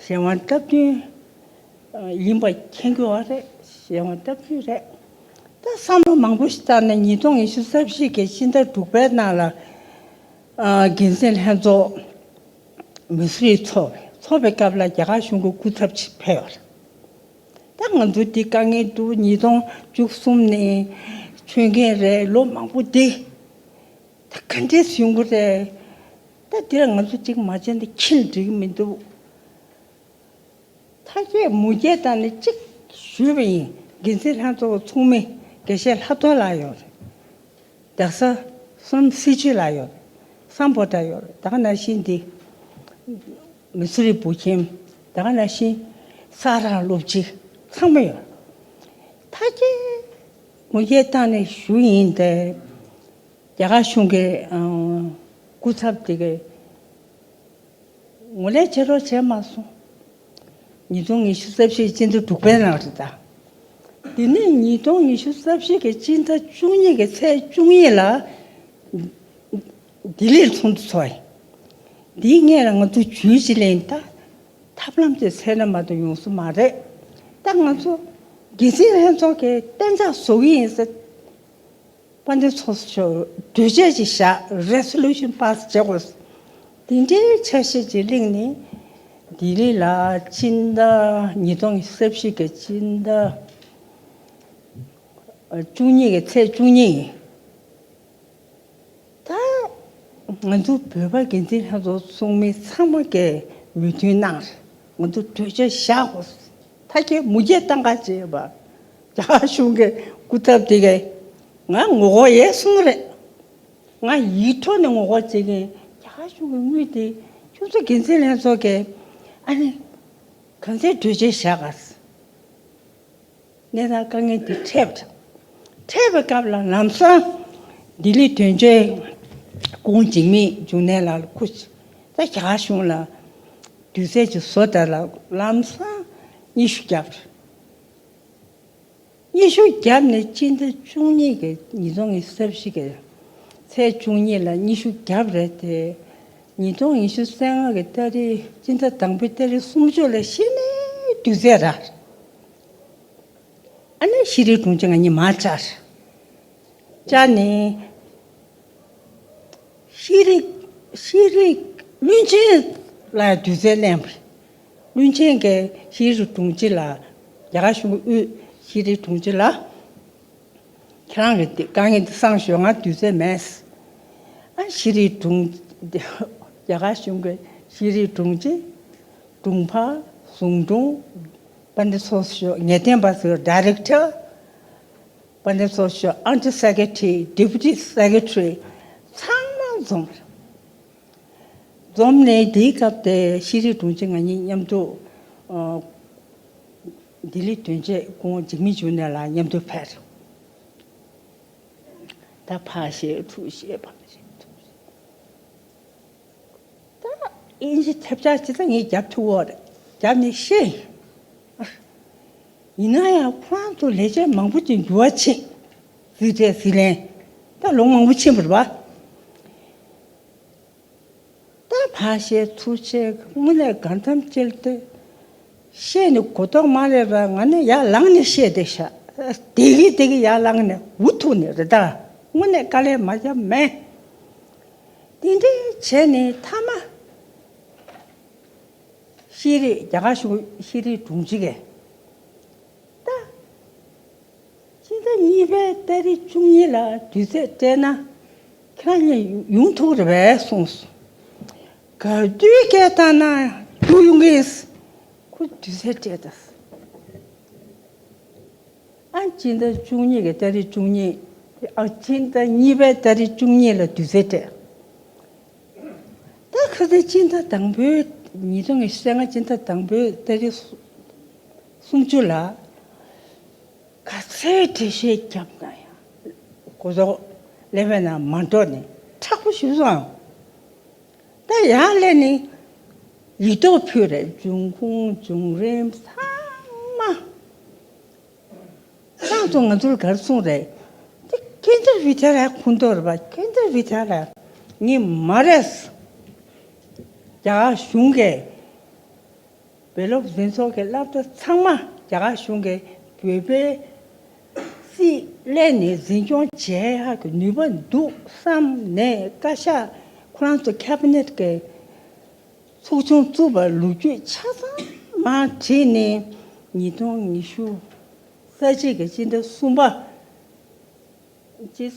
གཞན་དབང་སྟབས་བསྟུན་ཨ་ཡིན་པ་མཁྱེན་གྱི་ཡོད་རེད། གཞན་དབང་སྟབས་བསྟུན་རེད། ད་བསམ་བློ་མང་པོ་ཞིག་བཏང་ནས་ཉིས་སྟོང་ཉི་ཤུ་རྩ་བཞི་གི་སྤྱི་ཟླ་དྲུག་པའི་ནང་ལ་ཨ་འགན་འཛིན་ལྷན་ཚོགས་མི་སུ་རིག་ཚོགས་ཚོགས་པའི་སྐབས་ལ་རྒྱ་གར་གཞུང་གི་སྐུ་ཚབ་ཅིག་ཕེབས་ཡོད་རེད། ད་ང་ཚོ་འདི་དཀའ་ངལ་འདུག་ཉིས་སྟོང་བཅུ་གསུམ་ནས་ཆོས་འགན་རེད། ལོ་མང་པོ་འདི་ད་ག་འདྲས་ཡོང་གི་རེད། ད་འདི་ལ་ང་ཚོ་གཅིག་མ་བྱས་ན་འདི་ཁྱིམ་འགྲིག་གི་མི་འདུག་ཐ་སྐད་མུ་གེ་དང་ནི་གཅིག་ཞུས་པ་ཡིན། འགན་འཛིན་ལྷན་ཚོགས་ཚོགས་མི་དགེ་བཤེས་ལྷག་རྡོར་ལགས་ཡོད་རེད། རྡ་ས་བསམ་སྲིད་ཆོས་ལགས་ཡོད་རེད། སམ་བྷོ་ཊ་ཡོད་རེད། ད་ག་ནང་བཞིན་འདི་མི་སུ་རི་བུ་ཁྱིམ། ད་ག་ནང་བཞིན་ས་ར་སློབ་སྤྱི་ཚང་མ་ཡོད་རེད། ཐ་སྐད་མུ་གེ་བཏང་ནས་ཞུ་ཡིན་ཏེ། རྒྱ་གར་གཞུང་གི་ཨ་སྐུ་ཚབ་དེ་གའི་ངོ་ལས་བྱེད་རོགས་བྱས་མ་སོང་། ཉིས་སྟོང་ཉི་ཤུ་རྩ་བཞི་སྤྱི་ཟླ་དྲུག་པའི་ནང་རེད་ད། དེ་ནས་ཉིས་སྟོང་ཉི་ཤུ་རྩ་བཞི་གི་སྤྱི་ཟླ་བཅུ་གཉིས་ཀྱི་ཚེས་བཅུ་གཉིས་ལ་ལྡི་ལིར་ཚོགས་འདུ་ཚོགས་ཡིན། འདིའི་སྔོན་ལ་ང་ཚོ་ཇུས་ཅིག་ལེན། ད་ཐབས་ལམ་དེ་འཚོལ་ན་མ་གཏོགས་ཡོང་ས་མ་རེད། ད་ང་ཚོ་འགན་འཛིན་ལྷན་ཚོགས་ཀྱི་གཏན་འཇགས་བཟོ་གི་ཡིན་ཟེར། དཔལ་ལྡན་ཚོགས་གཙོ་མཆོག་གྲོས་ཆོད་ཅིག་བཞག resolution pass་བྱེད་དགོས། དེ་འདྲའི་འཆར་གཞི་ཅིག་གླེང་ནས་ལྡི་ལི་ལ་སྤྱི་ཟླ་ཉིས་སྟོང་ཉི་ཤུ་རྩ་བཞི་གི་སྤྱི་ཟླ་བཅུ་གཉིས་ཀྱི་ཚེས་བཅུ་གཉིས་ཡིན། ད་ང་ཚོ་བོད་པ་འགན་འཛིན་ལྷན་ཚོགས་ཚོགས་མི་ཚང་མ་གིས་མོས་མཐུན་གནང་། ང་ཚོ་གྲོས་ཆོད་བཞག་དགོས། ཐ་སྐད་མུ་གེ་བཏང་ག་བྱེད་པ། རྒྱ་གར་གཞུང་གི་སྐུ་ཚབ་དེ་གས་ང་ངོ་རྒོལ་ཡས་སོང་རེད། ང་ཡིག་ཐོག་ནས་ངོ་རྒོལ་བྱེད་མཁན་རྒྱ་གར་གཞུང་གི་དངུལ་དེ་ཁྱོད་ཚོ་འགན་འཛིན་ལྷན་ཚོགས་ཀྱིས་ཨ་ནི་གང་ཚེ་གྲོས་ཆོད་བཞག་ག་གནས་སྟངས་དཀའ་ངལ་འདི་འཕྲད་པ་འཕྲད་པའི་སྐབས་ལ་ལམ་སང་ལྡི་ལི་དོན་གཅོད་ཁོང་འཇིགས་མེད་འབྱུང་གནས་ལགས་ལ་ཁུ་ད་རྒྱ་གར་གཞུང་ལ་དུས་ཚོད་ཅིག་བཟོ་དང་ལ་ལམ་སང་སྙན་ཞུ་བརྒྱབ། སྙན་ཞུ་བརྒྱབ་ནས་སྤྱི་ཟླ་བཅུ་གཉིས་ཀྱི་ཉིས་སྟོང་ཉི་ཤུ་རྩ་བཞི་གི་ཚེས་བཅུ་གཉིས་ལ་སྙན་ཞུ་བརྒྱབ་རེད་དེ། ཉིས་སྟོང་ཉི་ཤུ་རྩ་ལྔ་གི་ཏ་རིག་སྤྱི་ཟླ་དང་པོའི་ཏ་རིག་སུམ་ཅུ་ལ་གཞི་ནས་དུས་ཚོད་རག་ཨ་ནི་ཤེས་རིག་དྲུང་ཆེ་ང་གཉིས་མར་བཅར། བཅར་ནས་ཤེས་རིག་ཤེས་རིག་བློན་ཆེན་ལ་དུས་ཚོད་ལེན་པ། བློན་ཆེན་གྱི་ཤེས་རིག་དྲུང་ཆེ་ལ། རྒྱ་གར་གཞུང་གི་དབུས་ཤེས་རིག་དྲུང་ཆེ་ལ། ཁྱེད་རང་གི་དཀའ་ངལ་འདི་སེལ་ཤོག་ང་དུས་ཚོད་མེད། ཨ་ཤེས་རིག་དྲུང་རྒྱ་གར་གཞུང་གི་ཤེས་རིག་དྲུང་ཆེ། དྲུང་འཕར། ཟུང་དྲུང་། དཔལ་ལྡན་ཚོགས་གཙོ་མཆོག་ངེས་སྟོན་པ་ཟེར་ཌའི་རེག་ཊར། དཔལ་ལྡན་ཚོགས་གཙོ་མཆོག་ཨན་ཌར་སེ་ཀེ་ཊ་རི། ཌེ་པུ་ཊི་སེ་ཀེ་ཊ་རི། ཚང་མ་འཛོམས། འཛོམས་ནས་དེའི་སྐབས་དེ་ཤེས་རིག་དྲུང་ཆེ་ང་གཉིས་མཉམ་དུ་ཨ་ལྡི་ལི་དོན་གཅོད་སྐུ་ངོ་འཇིགས་མེད་འབྱུང་གནས་ལགས་མཉམ་དུ་ཕེབས། ད་ཕར་བཤད་ཚུར་བཤད་ཕར་བཤད་ཚུར་བཤད། ད་དབྱིན་ཇི་ཐེབས་ཆག་ཅིག་ད་ངས་རྒྱབ་ཐུབ་འོ་རེད། རྒྱབ་ནས་བཤད། ཡིན་ན་ཡང་ཁོ་རང་ཚོ་ལས་བྱེད་མང་པོ་ཅིག་འགྱུར་བ་ཕྱིན། རྩིས་ཁྲའི་རྩིས་ལེན། ད་ལོ་མང་པོ་ཕྱིན་པ་རེད་པ། ད་ཕར་བཤད་ཚུར་བཤད་དངོས་གནས་གང་འཚམ་ཅིག་ལ་དེ་བཤད་ནས་གོ་རྟོགས་མ་རེད་པ། ང་ནི་ཡར་ལངས་ནས་བཤད་བསྡད་ཤག་དེ་གི་དེ་གི་ཡར་ལངས་ནས་འུ་ཐུག་ནས་རེད། ད་དངོས་གནས་དཀའ་ལས་མ་བརྒྱབ་མེད། དེ་འདྲའི་བྱས་ནས་མཐའ་མ་ཤེས་རིག་རྒྱ་གར་གཞུང་ཤེས་རིག་དྲུང་ཆེ་གིས་ད། སྤྱི་ཟླ་གཉིས་པའི་ཏ་རིག་བཅུ་གཉིས་ལ་དུས་ཚོད་སྤྲད་ན་ཁྱེད་རང་གཉིས་ཡོང་ཐུབ་རེད་པས་གསུངས་སོང་། ག་དུས་སྐད་བཏང་ན་རྒྱུགས་ཡོང་གི་ཡིན། ཁོ་དུས་ཚོད་སྤྲད་ད། ཨ་སྤྱི་ཟླ་བཅུ་གཉིས་ཀྱི་ཏ་རིག་བཅུ་གཉིས། ཨ་སྤྱི་ཟླ་གཉིས་པའི་ཏ་རིག་བཅུ་གཉིས་ལ་དུས་ཚོད་སྤྲད། ད་ཁ་སང་སྤྱི་ཟླ་དང་པོའི་ཉིས་སྟོང་ཉི་ཤུ་རྩ་ལྔ་སྤྱི་ཟླ་དང་པོའི་ཏ་རིག་སུམ་ཅུ་ལ་ག་ཚོད་འགྲེལ་བཤད་བརྒྱབ་ན་ཡང་གོ་ཟོག་ཀླད་པའི་ནང་མ་འགྲོ་ནས་མཁྲེགས་པོ་ཞིག་སོང་། ད་ཡར་སླེབས་ནས་ཡིག་ཐོག་ཕུལ་རེད། འབྱུང་ཁུངས་བྱུང་རིམ་ཚང་མ། ཁྱེད་རང་ཚོ་ང་ཚོར་ག་རེ་གསུངས་རེད། འདི་ཀེན་དྲ་བི་དྱ་ལའི་ཁོངས་གཏོགས་རེད་པ། ཀེན་དྲ་བི་དྱ་ལ་ངས་མ་རེད། རྒྱ་གར་གཞུང་གིས་བོད་སློབ་འཛིན་ཚོགས་ཀྱི་སློབ་གྲྭ་ཚང་མ་རྒྱ་གར་གཞུང་གིས་བོད་པའི་སྲིད་སླད་ནས་འཛིན་སྐྱོང་བྱེད་ཡག་གི་ནུས་པ་འདུག་བསམ་ནས་བཀའ་ཤག་ཁོ་རང་ཚོ་ཁེ་བི་ནེ་ཊི་གི་ཚོགས་ཆུང་བཙུགས་པར་ལོ་རྒྱུས་ཆ་ཚང་མར་བྲིས་ནས་ཉིས་སྟོང་ཉི་ཤུ་རྩ་གཅིག་གི་སྤྱི་ཟླ་གསུམ་པ། སྤྱི།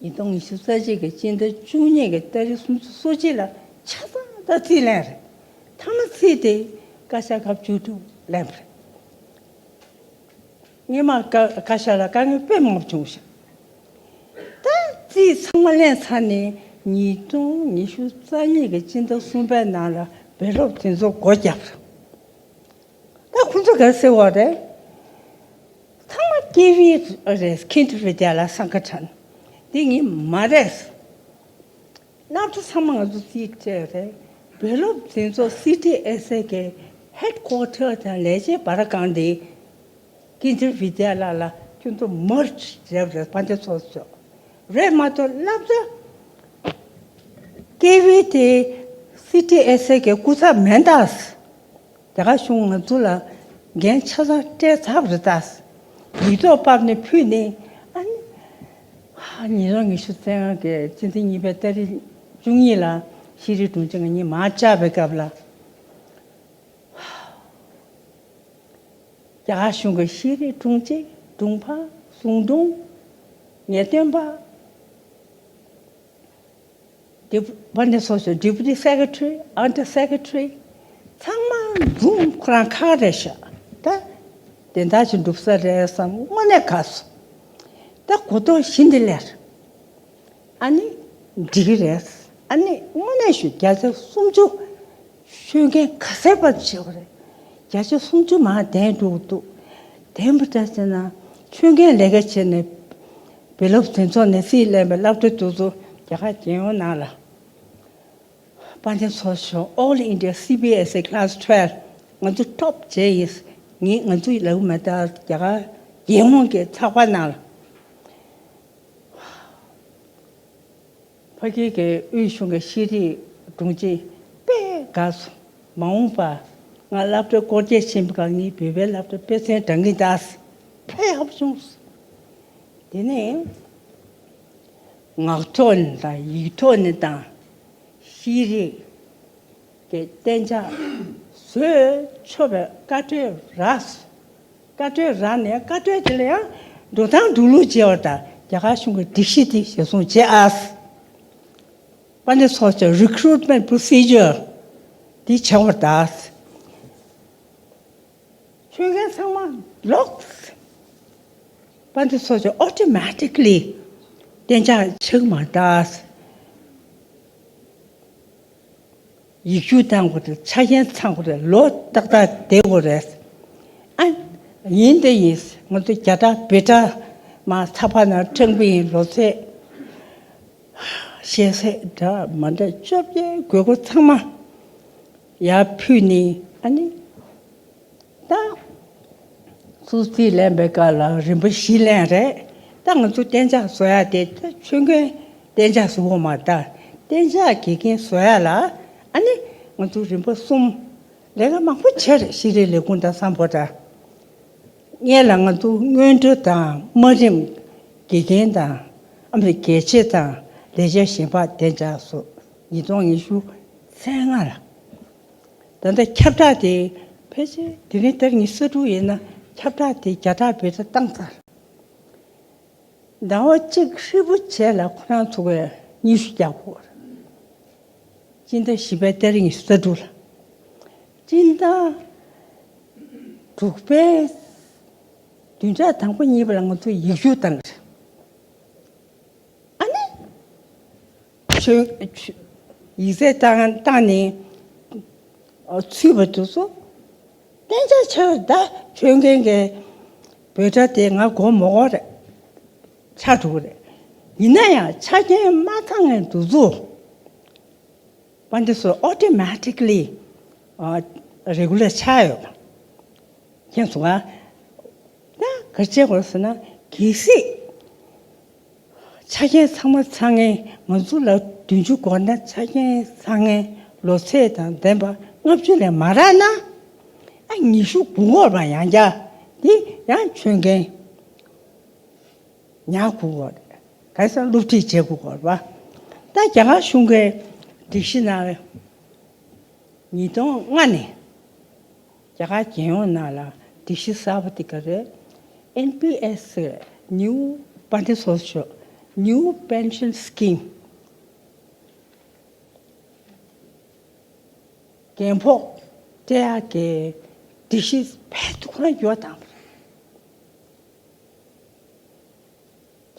ཉིས་སྟོང་ཉི་ཤུ་རྩ་གཅིག་གི་སྤྱི་ཟླ་བཅུ་གཉིས་ཀྱི་ཏ་རིག་སུམ་ཅུ་སོ་གཅིག་ལ་ཆ་ཚང་ད་རྩིས་ལེན་རེད། མཐའ་མ་རྩིས་དེ་བཀའ་ཤག་སྐབས་བཅུ་དྲུག་ལེན་པ་རེད། སྔོན་མ་བཀའ་བཀའ་ཤག་ལ་དཀའ་ངལ་དཔེ་མང་པོ་བྱུང་ཤག་ད་རྩིས་ཚང་མ་ལེན་ཚར་ནས་ཉིས་སྟོང་ཉི་ཤུ་རྩ་གཉིས་ཀྱི་སྤྱི་ཟླ་གསུམ་པའི་ནང་ལ་བོད་སློབ་དེ་ཚོ་སྒོ་བརྒྱབ་རེད། ད་ཁོང་ཚོ་ག་རེ་ཟེར་བ་རེད། ཚང་མ་ཀེ་བི་རེད། ཀེན་དྲ་བི་དྱ་ལ་སང་ག་ཁྲན། འདི་ངས་མ་རེད། སློབ་གྲྭ་ཚང་མ་ང་ཚོ་རྩིས་སྤྲད་རེད། བོད་སློབ་འཛིན་ཚོགས་སི་ཊི་ཨེས་ཨེ་གི་ཧེཌ་ཀོ་ཊར་དང་ལས་བྱེད་བར་ཁང་དེ་ཀེན་དྲ་བི་དྱ་ལ་ལ་ཁྱོད་ཚོ་མར་ཇི་བྱས་པ་རེད། དཔལ་ལྡན་ཚོགས་གཙོ། རེད་མ་གཏོགས་སློབ་གྲྭ་ཀེ་བི་དེ་སི་ཊི་ཨེས་ཨེ་གི་སྐུ་ཚབ་མིན་ད། རྒྱ་གར་གཞུང་ང་ཚོ་ལ་འགན་ཆ་ཚང་སྤྲད་ཚར་བ་རེད་ད། ཡིག་ཐོག་ཕབ་ནས་ཕུལ་ནས་ཨ་ནི། ཧ། ཉིས་སྟོང་ཉི་ཤུ་རྩ་ལྔ་གི་སྤྱི་ཟླ་གཉིས་པའི་ཏ་རིག་བཅུ་གཉིས་ལ་ཤེས་རིག་དྲུང་ཆེ་ང་གཉིས་མར་བཅར་བའི་སྐབས་ལ། རྒྱ་གར་གཞུང་གི་ཤེས་རིག་དྲུང་ཆེ། དྲུང་འཕར། ཟུང་དྲུང་། ངེས་སྟོན་པ། ཌི་པུ། དཔལ་ལྡན་ཚོགས་གཙོ། ཌེ་པུ་ཊི་སེ་ཀེ་ཊ་རི། ཨན་ཌར་སེ་ཀེ་ཊ་རི། ཚང་མ་འཛོམས། ཁོ་རང་ཁག་རེད་ཤག་ད་དོན་དག་ཅིག་འགྲུབ་ས་རེད་བསམ་དངོས་གནས་དགའ་སོང་། ད་གོ་རྟོགས་ཞི་འདི་ལེར། ཨ་ནི་འགྲིག་གི་རེད། ཨ་ནི་དངོས་གནས་ཞུ། བརྒྱ་ཆ་སུམ་ཅུ། ཤོད་མཁན་ག་ཚད་པར་བྱེད་པ་རེད། བརྒྱ་ཆ་སུམ་ཅུ་མར་ལྡན་འགྲོ་གི་འདུག་ལྡན་པ་འདྲ་བྱས་ན་ཤོད་མཁན་ལས་ཀ་བྱས་ནས་བོད་སློབ་འཛིན་ཚོགས་ནས་རྩིས་ལེན་པའི་སློབ་གྲྭ་དེ་ཚོ་རྒྱ་གར་རྒྱལ་ཡོངས་ནང་ལ། དཔལ་ལྡན་ཚོགས་གཙོ། All India C B S E Class twelve ང་ཚོ་ཊོབ་བྱས་ཡིན། ངས་ང་ཚོའི་ལབ་མ་ད་རྒྱ་གར་རྒྱལ་ཡོངས་ཀྱི་ཚགས་པར་ནང་ལ། ཕ་གི་གི་དབུས་གཞུང་གི་ཤེས་རིག་ དྲུང་ཆེ་དཔེ་དགའ་སོང་། མ་འོངས་པ་ང་སློབ་གྲྭ་སྐོར་སྐྱོད་ཕྱིན་པའི་སྐབས་ངའི་བོད་པའི་སློབ་གྲྭ་དཔེ་མཚོན་འདྲ་གི་འདུག་དཔེ་ཡག་པོ་བྱུང་སོང་། དེ་ནས་ངག་ཐོག་ནས་དང་ཡིག་ཐོག་ནས་དང་ཤེས་རིག་གི་གཏན་འཇགས་བཟོས་ཆོག་པའི་བཀའ་འཁྲོལ་རག་སོང་། བཀའ་འཁྲོལ་རག་ནས་བཀའ་འཁྲོལ་དེ་ལ་ཡང་འགྲོ་སྟངས་འགྲོ་ལུགས་བྱས་པ་དང་རྒྱ་གར་གཞུང་གི་སྒྲིག་གཞི་དེ་གཞིར་བཟུང་བྱས་ཨ། དཔལ་ལྡན་ཚོགས་གཙོ་recruitment procedure དེ་བྱས་པ་དང་། ཆོས་མཁན་ཚང་མ་ལོག་དཔལ་ལྡན་ཚོགས་གཙོ་automatically གཏན་འཇགས་ཆགས་མ་ད། ཡིག་རྒྱུགས་བཏང་དགོས་རེད། ཆ་རྐྱེན་ཚང་དགོས་རེད། ལོ་ཏག་ཏག་བསྡད་དགོས་རེད། ཨ། ཡིན་དེ་ཡིན། ང་ཚོ་རྒྱ་གྲྭ་བོད་གྲྭ་མ་ཚ་བ་ན་ཁྲང་པི་ཡིན་ལོ་ཚད། ཤེས་ཚད་འདྲ་མ་འདྲ་བཅོ་བརྒྱད་དགོས་མཁོ་ཚང་མ་ཡར་ཕུལ་ནས་ཨ་ནི། ད། སུ་རྩིས་ལེན་པའི་སྐབས་ལ་རིམ་པ་བཞི་ལེན་རེད། ད་ང་ཚོ་གཏན་འཇགས་བཟོ་ཡ་དེ་ད་ཆོས་མཁན་གཏན་འཇགས་བཟོ་དགོས་མ་ད། གཏན་འཇགས་དགེ་རྒན་བཟོ་ཡ་ལ་ཨ་ནི་ང་ཚོ་རིམ་པ་གསུམ་ལས་ཀ་མང་པོ་བྱས་རེད། ཤེས་རིག་ལས་ཁུངས་དང་སམ་བྷོ་ཊ། སྔོན་ལ་ང་ཚོ་སྔོན་འགྲོ་དང་དམའ་རིམ་དགེ་རྒན་དང་ཨ་མའི་དགེ་ཆེ་དང་ལས་བྱེད་གཞན་པ་གཏན་འཇགས་བཟོ། ཉིས་སྟོང་ཉི་ཤུ་ཚེས་ལྔ་ལ། ད་ལྟ་ཁྱབ་བསྒྲགས་དེ་ཕལ་ཆེར་དེ་རིང་ལྟར་ཉི་ཤུ་རྩ་དྲུག་ཡིན་ན་ཁྱབ་བསྒྲགས་དེ་བརྒྱ་ཕྲག་བརྒྱ་ཕྲག་བཏང་ཚར། ཟླ་བ་གཅིག་ཧྲིལ་པོ་བྱས་ལ་ཁོ་རང་ཚོ་གས་སྙན་ཞུ་རྒྱག་དགོས། སྤྱི་ཟླ་བཞི་པའི་ཏ་རིག་ཉི་ཤུ་རྩ་དྲུག་ལ། སྤྱི་ཟླ་དྲུག་པའི་བདུན་ཕྲག་དང་པོ་གཉིས་པ་ལ་ང་ཚོ་ཡིག་རྒྱུགས་བཏང་གི་རེད། ཨ་ནི། ཆོས། ཆོས། ཡིག་ཚད་བཏང་བཏང་ནས་ཚུད་པ་དེ་ཚོ་གཏན་འཇགས་ཆགས་ད། ཆོས་མཁན་གྱི་འབོད་སྒྲ་དེ་ང་དགོས་མ་དགོས་རེད། ཆགས་འགྲོ་གི་རེད། ཡིན་ན་ཡང་ཆ་རྐྱེན་མ་ཚང་མཁན་དེ་ཚོ་དཔལ་ལྡན་ཚོགས་གཙོ་automatically regular ཆགས་ཡོད། མཁྱེན་སོང་ང་། ད་ག་རེ་བྱེད་དགོས་ཟེར་ན་གལ་སྲིད། ཆ་རྐྱེན་ཚང་མ་ཚང་ངེ་ང་ཚོ་ལ་བདུན་ཅུ་འགོར་ན་ཆ་རྐྱེན་ཚང་ངེ་ལོ་ཚད་དང་ལྡན་པ་ལྔ་བཅུ་ལས་མ་རག་ན། ཨ་ཉི་ཤུ་དགུ་འགོར་བ་ཡང་བསྐྱར་འདི་ཡང་ཆོས་མཁན་ཉར་དགོས་ཀྱི་རེད། ག་རེ་ཟེར་ན་སློབ་ཁྲིད་བྱེད་དགོས་ཀྱི་རེད་པ། ད་རྒྱ་གར་གཞུང་གི་སྒྲིག་གཞི་ནང་ལ་ཉིས་སྟོང་ལྔ་ནས། རྒྱ་གར་རྒྱལ་ཡོངས་ནང་ལ་སྒྲིག་གཞི་གསར་པ་དེ་ག་རེད། ཨེན་པི་ཨེས་ཟེར། New Bande Social New Pension Scheme། རྒན་ཕོགས་སྤྲད་ཡག་གི་སྒྲིག་གཞི་ཕལ་དུ་ཁོ་རང་འགྱུར་བ་བཏང་བ་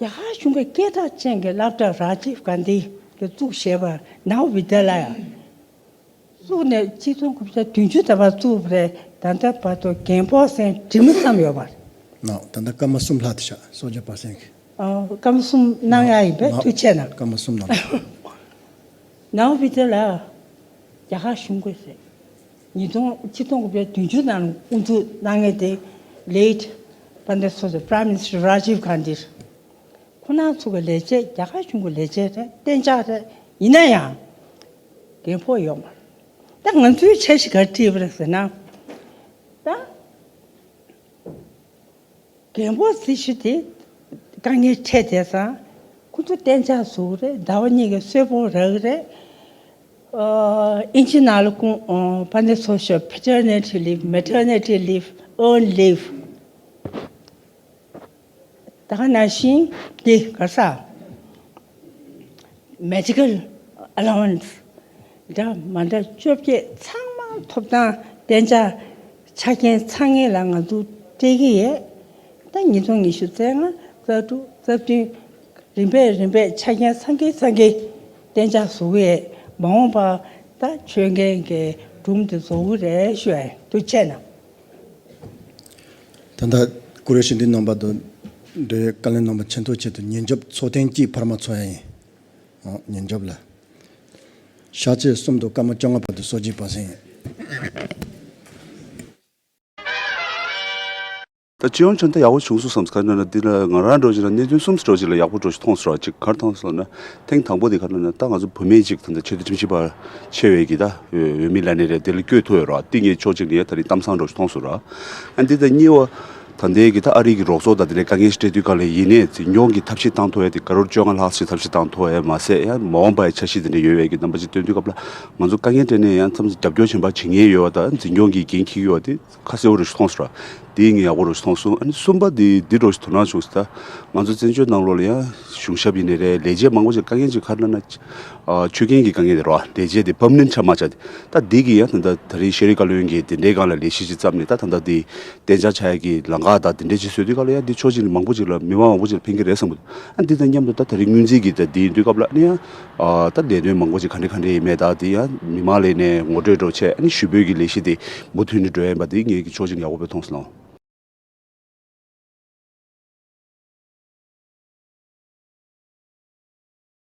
རེད། རྒྱ་གར་གཞུང་གི་སྐད་གྲགས་ཅན་གྱི་སློབ་གྲྭ་རཱ་ཇིབ་གྷན་དྷི་གིས་བཙུགས་བཞག་པ་ནའོ་བི་དྱ་ལ་ཡ། བཙུགས་ནས་ཆིག་སྟོང་དགུ་བརྒྱ་བདུན་ཅུ་ཟླ་བར་བཙུགས་པ་རེད། ད་ལྟ་བར་དུ་རྒན་ཕོགས་ཟེར་མཁན་དྲི་མ་ཙམ་ཡོད་པ་རེད། ནའོ་ད་ལྟ་སྐར་མ་གསུམ་ལྷག་དེ་ཤག་སོ་བརྒྱ་པར་སེན་གི། ཨ། སྐར་མ་གསུམ་གནང་ཡག་ཡིན་པས། ནའོ་ཐུགས་རྗེ་གནང་། སྐར་མ་གསུམ་གནང་། ནའོ་བི་དྱ་ལ་ཡ། རྒྱ་གར་གཞུང་གིས་ཟེར། ཉིས་སྟོང་ཆིག་སྟོང་དགུ་བརྒྱ་བདུན་ཅུ་ནང་དབུ་འཛུགས་གནང་མཁན་དེ་late Bande Sosha Prime Minister Rajiv Gandhi། ཁོང་རྣམ་ཚོ་གི་ལས་བྱེད་རྒྱ་གར་གཞུང་གི་ལས་བྱེད་རེད། གཏན་འཇགས་རེད། ཡིན་ན་ཡང་རྒན་ཕོགས་ཡོད་མ་རེད། ད་ང་ཚོའི་འཆར་གཞི་ག་རེ་བྲིས་པ་རེད་ཟེར་ན། ད་རྒན་ཕོགས་རྩིས་ཞུ་དེ་དཀའ་ངལ་འཕྲད་བསྡད་ཙང་ཁོ་ཚོ་གཏན་འཇགས་བཟོ་གི་རེད། ཟླ་བ་གཉིས་ཀྱི་གསོལ་ཕོགས་རག་གི་རེད། ཨ། ཨིན་ཇི་ནང་ལ་ཁུངས། ཨ། Bande Sosha Paternity Leave, Maternity Leave, Earned Leave། ད་ག་ནང་བཞིན་འདི་ག་ས་Medical Allowance འདྲ་མ་འདྲ་བཅོ་བརྒྱད་ཚང་མ་ཐོབ་ཐང་གཏན་འཇགས་ཆ་རྐྱེན་ཚང་ངེ་ལ་ང་ཚོ་སྤྲད་ཀྱི་ཡོད། ད་ཉིས་སྟོང་ཉི་ཤུ་རྩ་ལྔ་རྩ་དྲུག་རྩ་བདུན་རིམ་པས་རིམ་པས་ཆ་རྐྱེན་ཚང་གི་ཚང་གི་གཏན་འཇགས་བཟོ་གི་ཡོད། མ་འོངས་པ་ད་ཆོས་མཁན་གྱི་སྒྲུང་དེ་བཟོ་གི་རེད་ཞུ་ཡ་ཡིན། ཐུགས་རྗེ་གནང་། ད་ལྟ་ཀུ་རེ་ཤི་འདི་རྣམ་པ་དང་འབྲེལ་བའི་བཀའ་བློན་རྣམ་པ་མཁྱེན་རྟོགས་ཆེད་དུ་ཉིན་རྒྱབ་ཚོགས་ཐེངས་གཅིག་འཕར་མ་ཚོགས་ཡ་ཡིན། ཨོ། ཉིན་རྒྱབ་ལ། ཞག་ཚེས་གསུམ་དང་སྐར་མ་བཅོ་ལྔ་བར་དུ་སོ་བརྒྱད་པར་སེན། ད་སྤྱི་ཡོངས་ཆ་ནས་ཡག་པོ་བྱུང་སོང་བསམ། ག་རེ་ན་འདི་ལ་ང་རང་འདྲ་བོ་ཅིག་ལ་གནད་དོན་གསུམ་ཙམ་འདྲ་བོ་ཅིག་ལ་ཡག་པོ་འདྲ་བོ་ཞིག་མཐོང་སོང་ར། ཅིག་ག་རེ་མཐོང་སོང་ལབ་ན། ཐེངས་དང་པོ་དེ་ག་རེ་ན་ད་ང་ཚོ་བུད་མེད་ཅིག་ད་ལྟ་ཆེས་མཐོའི་ཁྲིམས་ཞིབ་པ་ཆེ་བའི་གི་ད་འོས་འོས་མི་ལབ་ནའི་རེད། དེ་ལ་བསྐོས་ཐུབ་ཡོད་ར། དེ་ངས་ཕྱོགས་གཅིག་ནས་ད་རེས་གཏམ་བཟང་འདྲ་བོ་ཞིག་མཐོང་སོང་ར། ཨ་འདི་ད་གཉིས་པ། ད་ལྟའི་གི་ད་ཨ་རི་གི་རོགས་ཚོགས་དང་དེ་འདྲའི་དཀའ་ངལ་ཞིག་འཕྲད་དུས་ག་ལ་ཡིན་ནའི་འཛིན་སྐྱོང་གི་ཐབས་ཤེས་བཏང་ཐུབ་ཡ་དེ་ཀ་རོར་བཅོ་ལྔ་ལྷག་ཞིག་ཐབས་ཤེས་བཏང་ཐུབ་ཡ་མ་ཟད། ཡང་མ་འོངས་པ་ཡི་འཆར་གཞི་དེ་འདྲ་ཡོད་པའི་གི་རྣམ་པ་ཅིག་སྟོན་དུས་སྐབས་ལ། ང་ཚོ་དཀའ་ངལ་འཕྲད་ནའི་ཡང་མཚམས་རྒྱབ་སྐྱོར་གཞན་པ་བྱེད་མཁན་ཡོད་པ་དང་འཛིན་སྐྱོང་གི་འགན་འཁྱེར་གྱི་ཡོད་པ་དེ་ཁ་གསལ་པོ་རེ་ཞིག་མཐོང་སོང་ར། དེ་ངས་ཡག་པོ་རེ་ཞིག་མཐོང་སོང་། ཨ་ནི་གསུམ་པ་དེ་འདི་འདྲ་བོ་ཞིག་དོ་སྣང་བྱུང་སོང་། ད་ང་ཚོ་བཙན་བྱོལ་ནང་ལོགས་ལ་ཡང་གཞུང་ཞབས་ཡིན་ནའི་རེད། ལས་བྱེད་མང་པོ་ཞིག་དཀའ་ངལ་ཅིག་ག་རེ་ལབ་ན། ཨ་ཆོད་མཁན་གྱི་དཀའ་ངལ་དེ་རེད་བ། ལས་བྱེད་དེ་པར་མ་ནེན་ཊི་ཆགས་མ་ཆགས་དེ། ད་འདི་གི་ཡང་ད་ལྟ་ད་རེས་ཤེས་རིག་བཀའ་བློན་གྱིས་དེ་འདྲའི་སྒང་ལ་ལས་གཞི་ཅིག་བརྩམས་ནས། ད་ད་ལྟ་དེ་གཏན་འཇགས་ཆགས་ཡ་གི་ལམ་ཁ་དང་དེ་འདྲའི་ཅིག་བཟོས་དུས་ག་ལ་ཡང་འདི་ཕྱོགས་གཅིག་ནས་མང་པོ་ཅིག་ལ་མི་མང་མང་པོ་ཅིག་ལ་ཕན་གྱི་རེད་བསམ་གི་འདུག། ཨ་འདི་དང་མཉམ་དུ་ད་ད་རེས་སྔོན་རྩིས་ཀྱི་ད་འདི་ཡིན་དུས་སྐབས་ལ་ཨ་ནི་ཡང་ཨ་ད་ལས་དོན་མང་པོ་ཅིག་ག་འདྲ་ག་འདྲ་ཡིན་མེད། ད་དེ་ཡང་མི་མང་ལ་ནས་ངོ་སྤྲོད་འདྲ་བོ་བྱས། ཨ་ནི་ཞུ་འབོད་ཀྱི་ལས་གཞི་དེ་མུ་མཐུད་ནས་འགྲོ་ཡ་ཡིན་པ་དེ་ངས་ཀྱི་ཕྱོགས་གཅིག་ནས་ཡག་པོ་དཔེ་མཐོང་སོང་།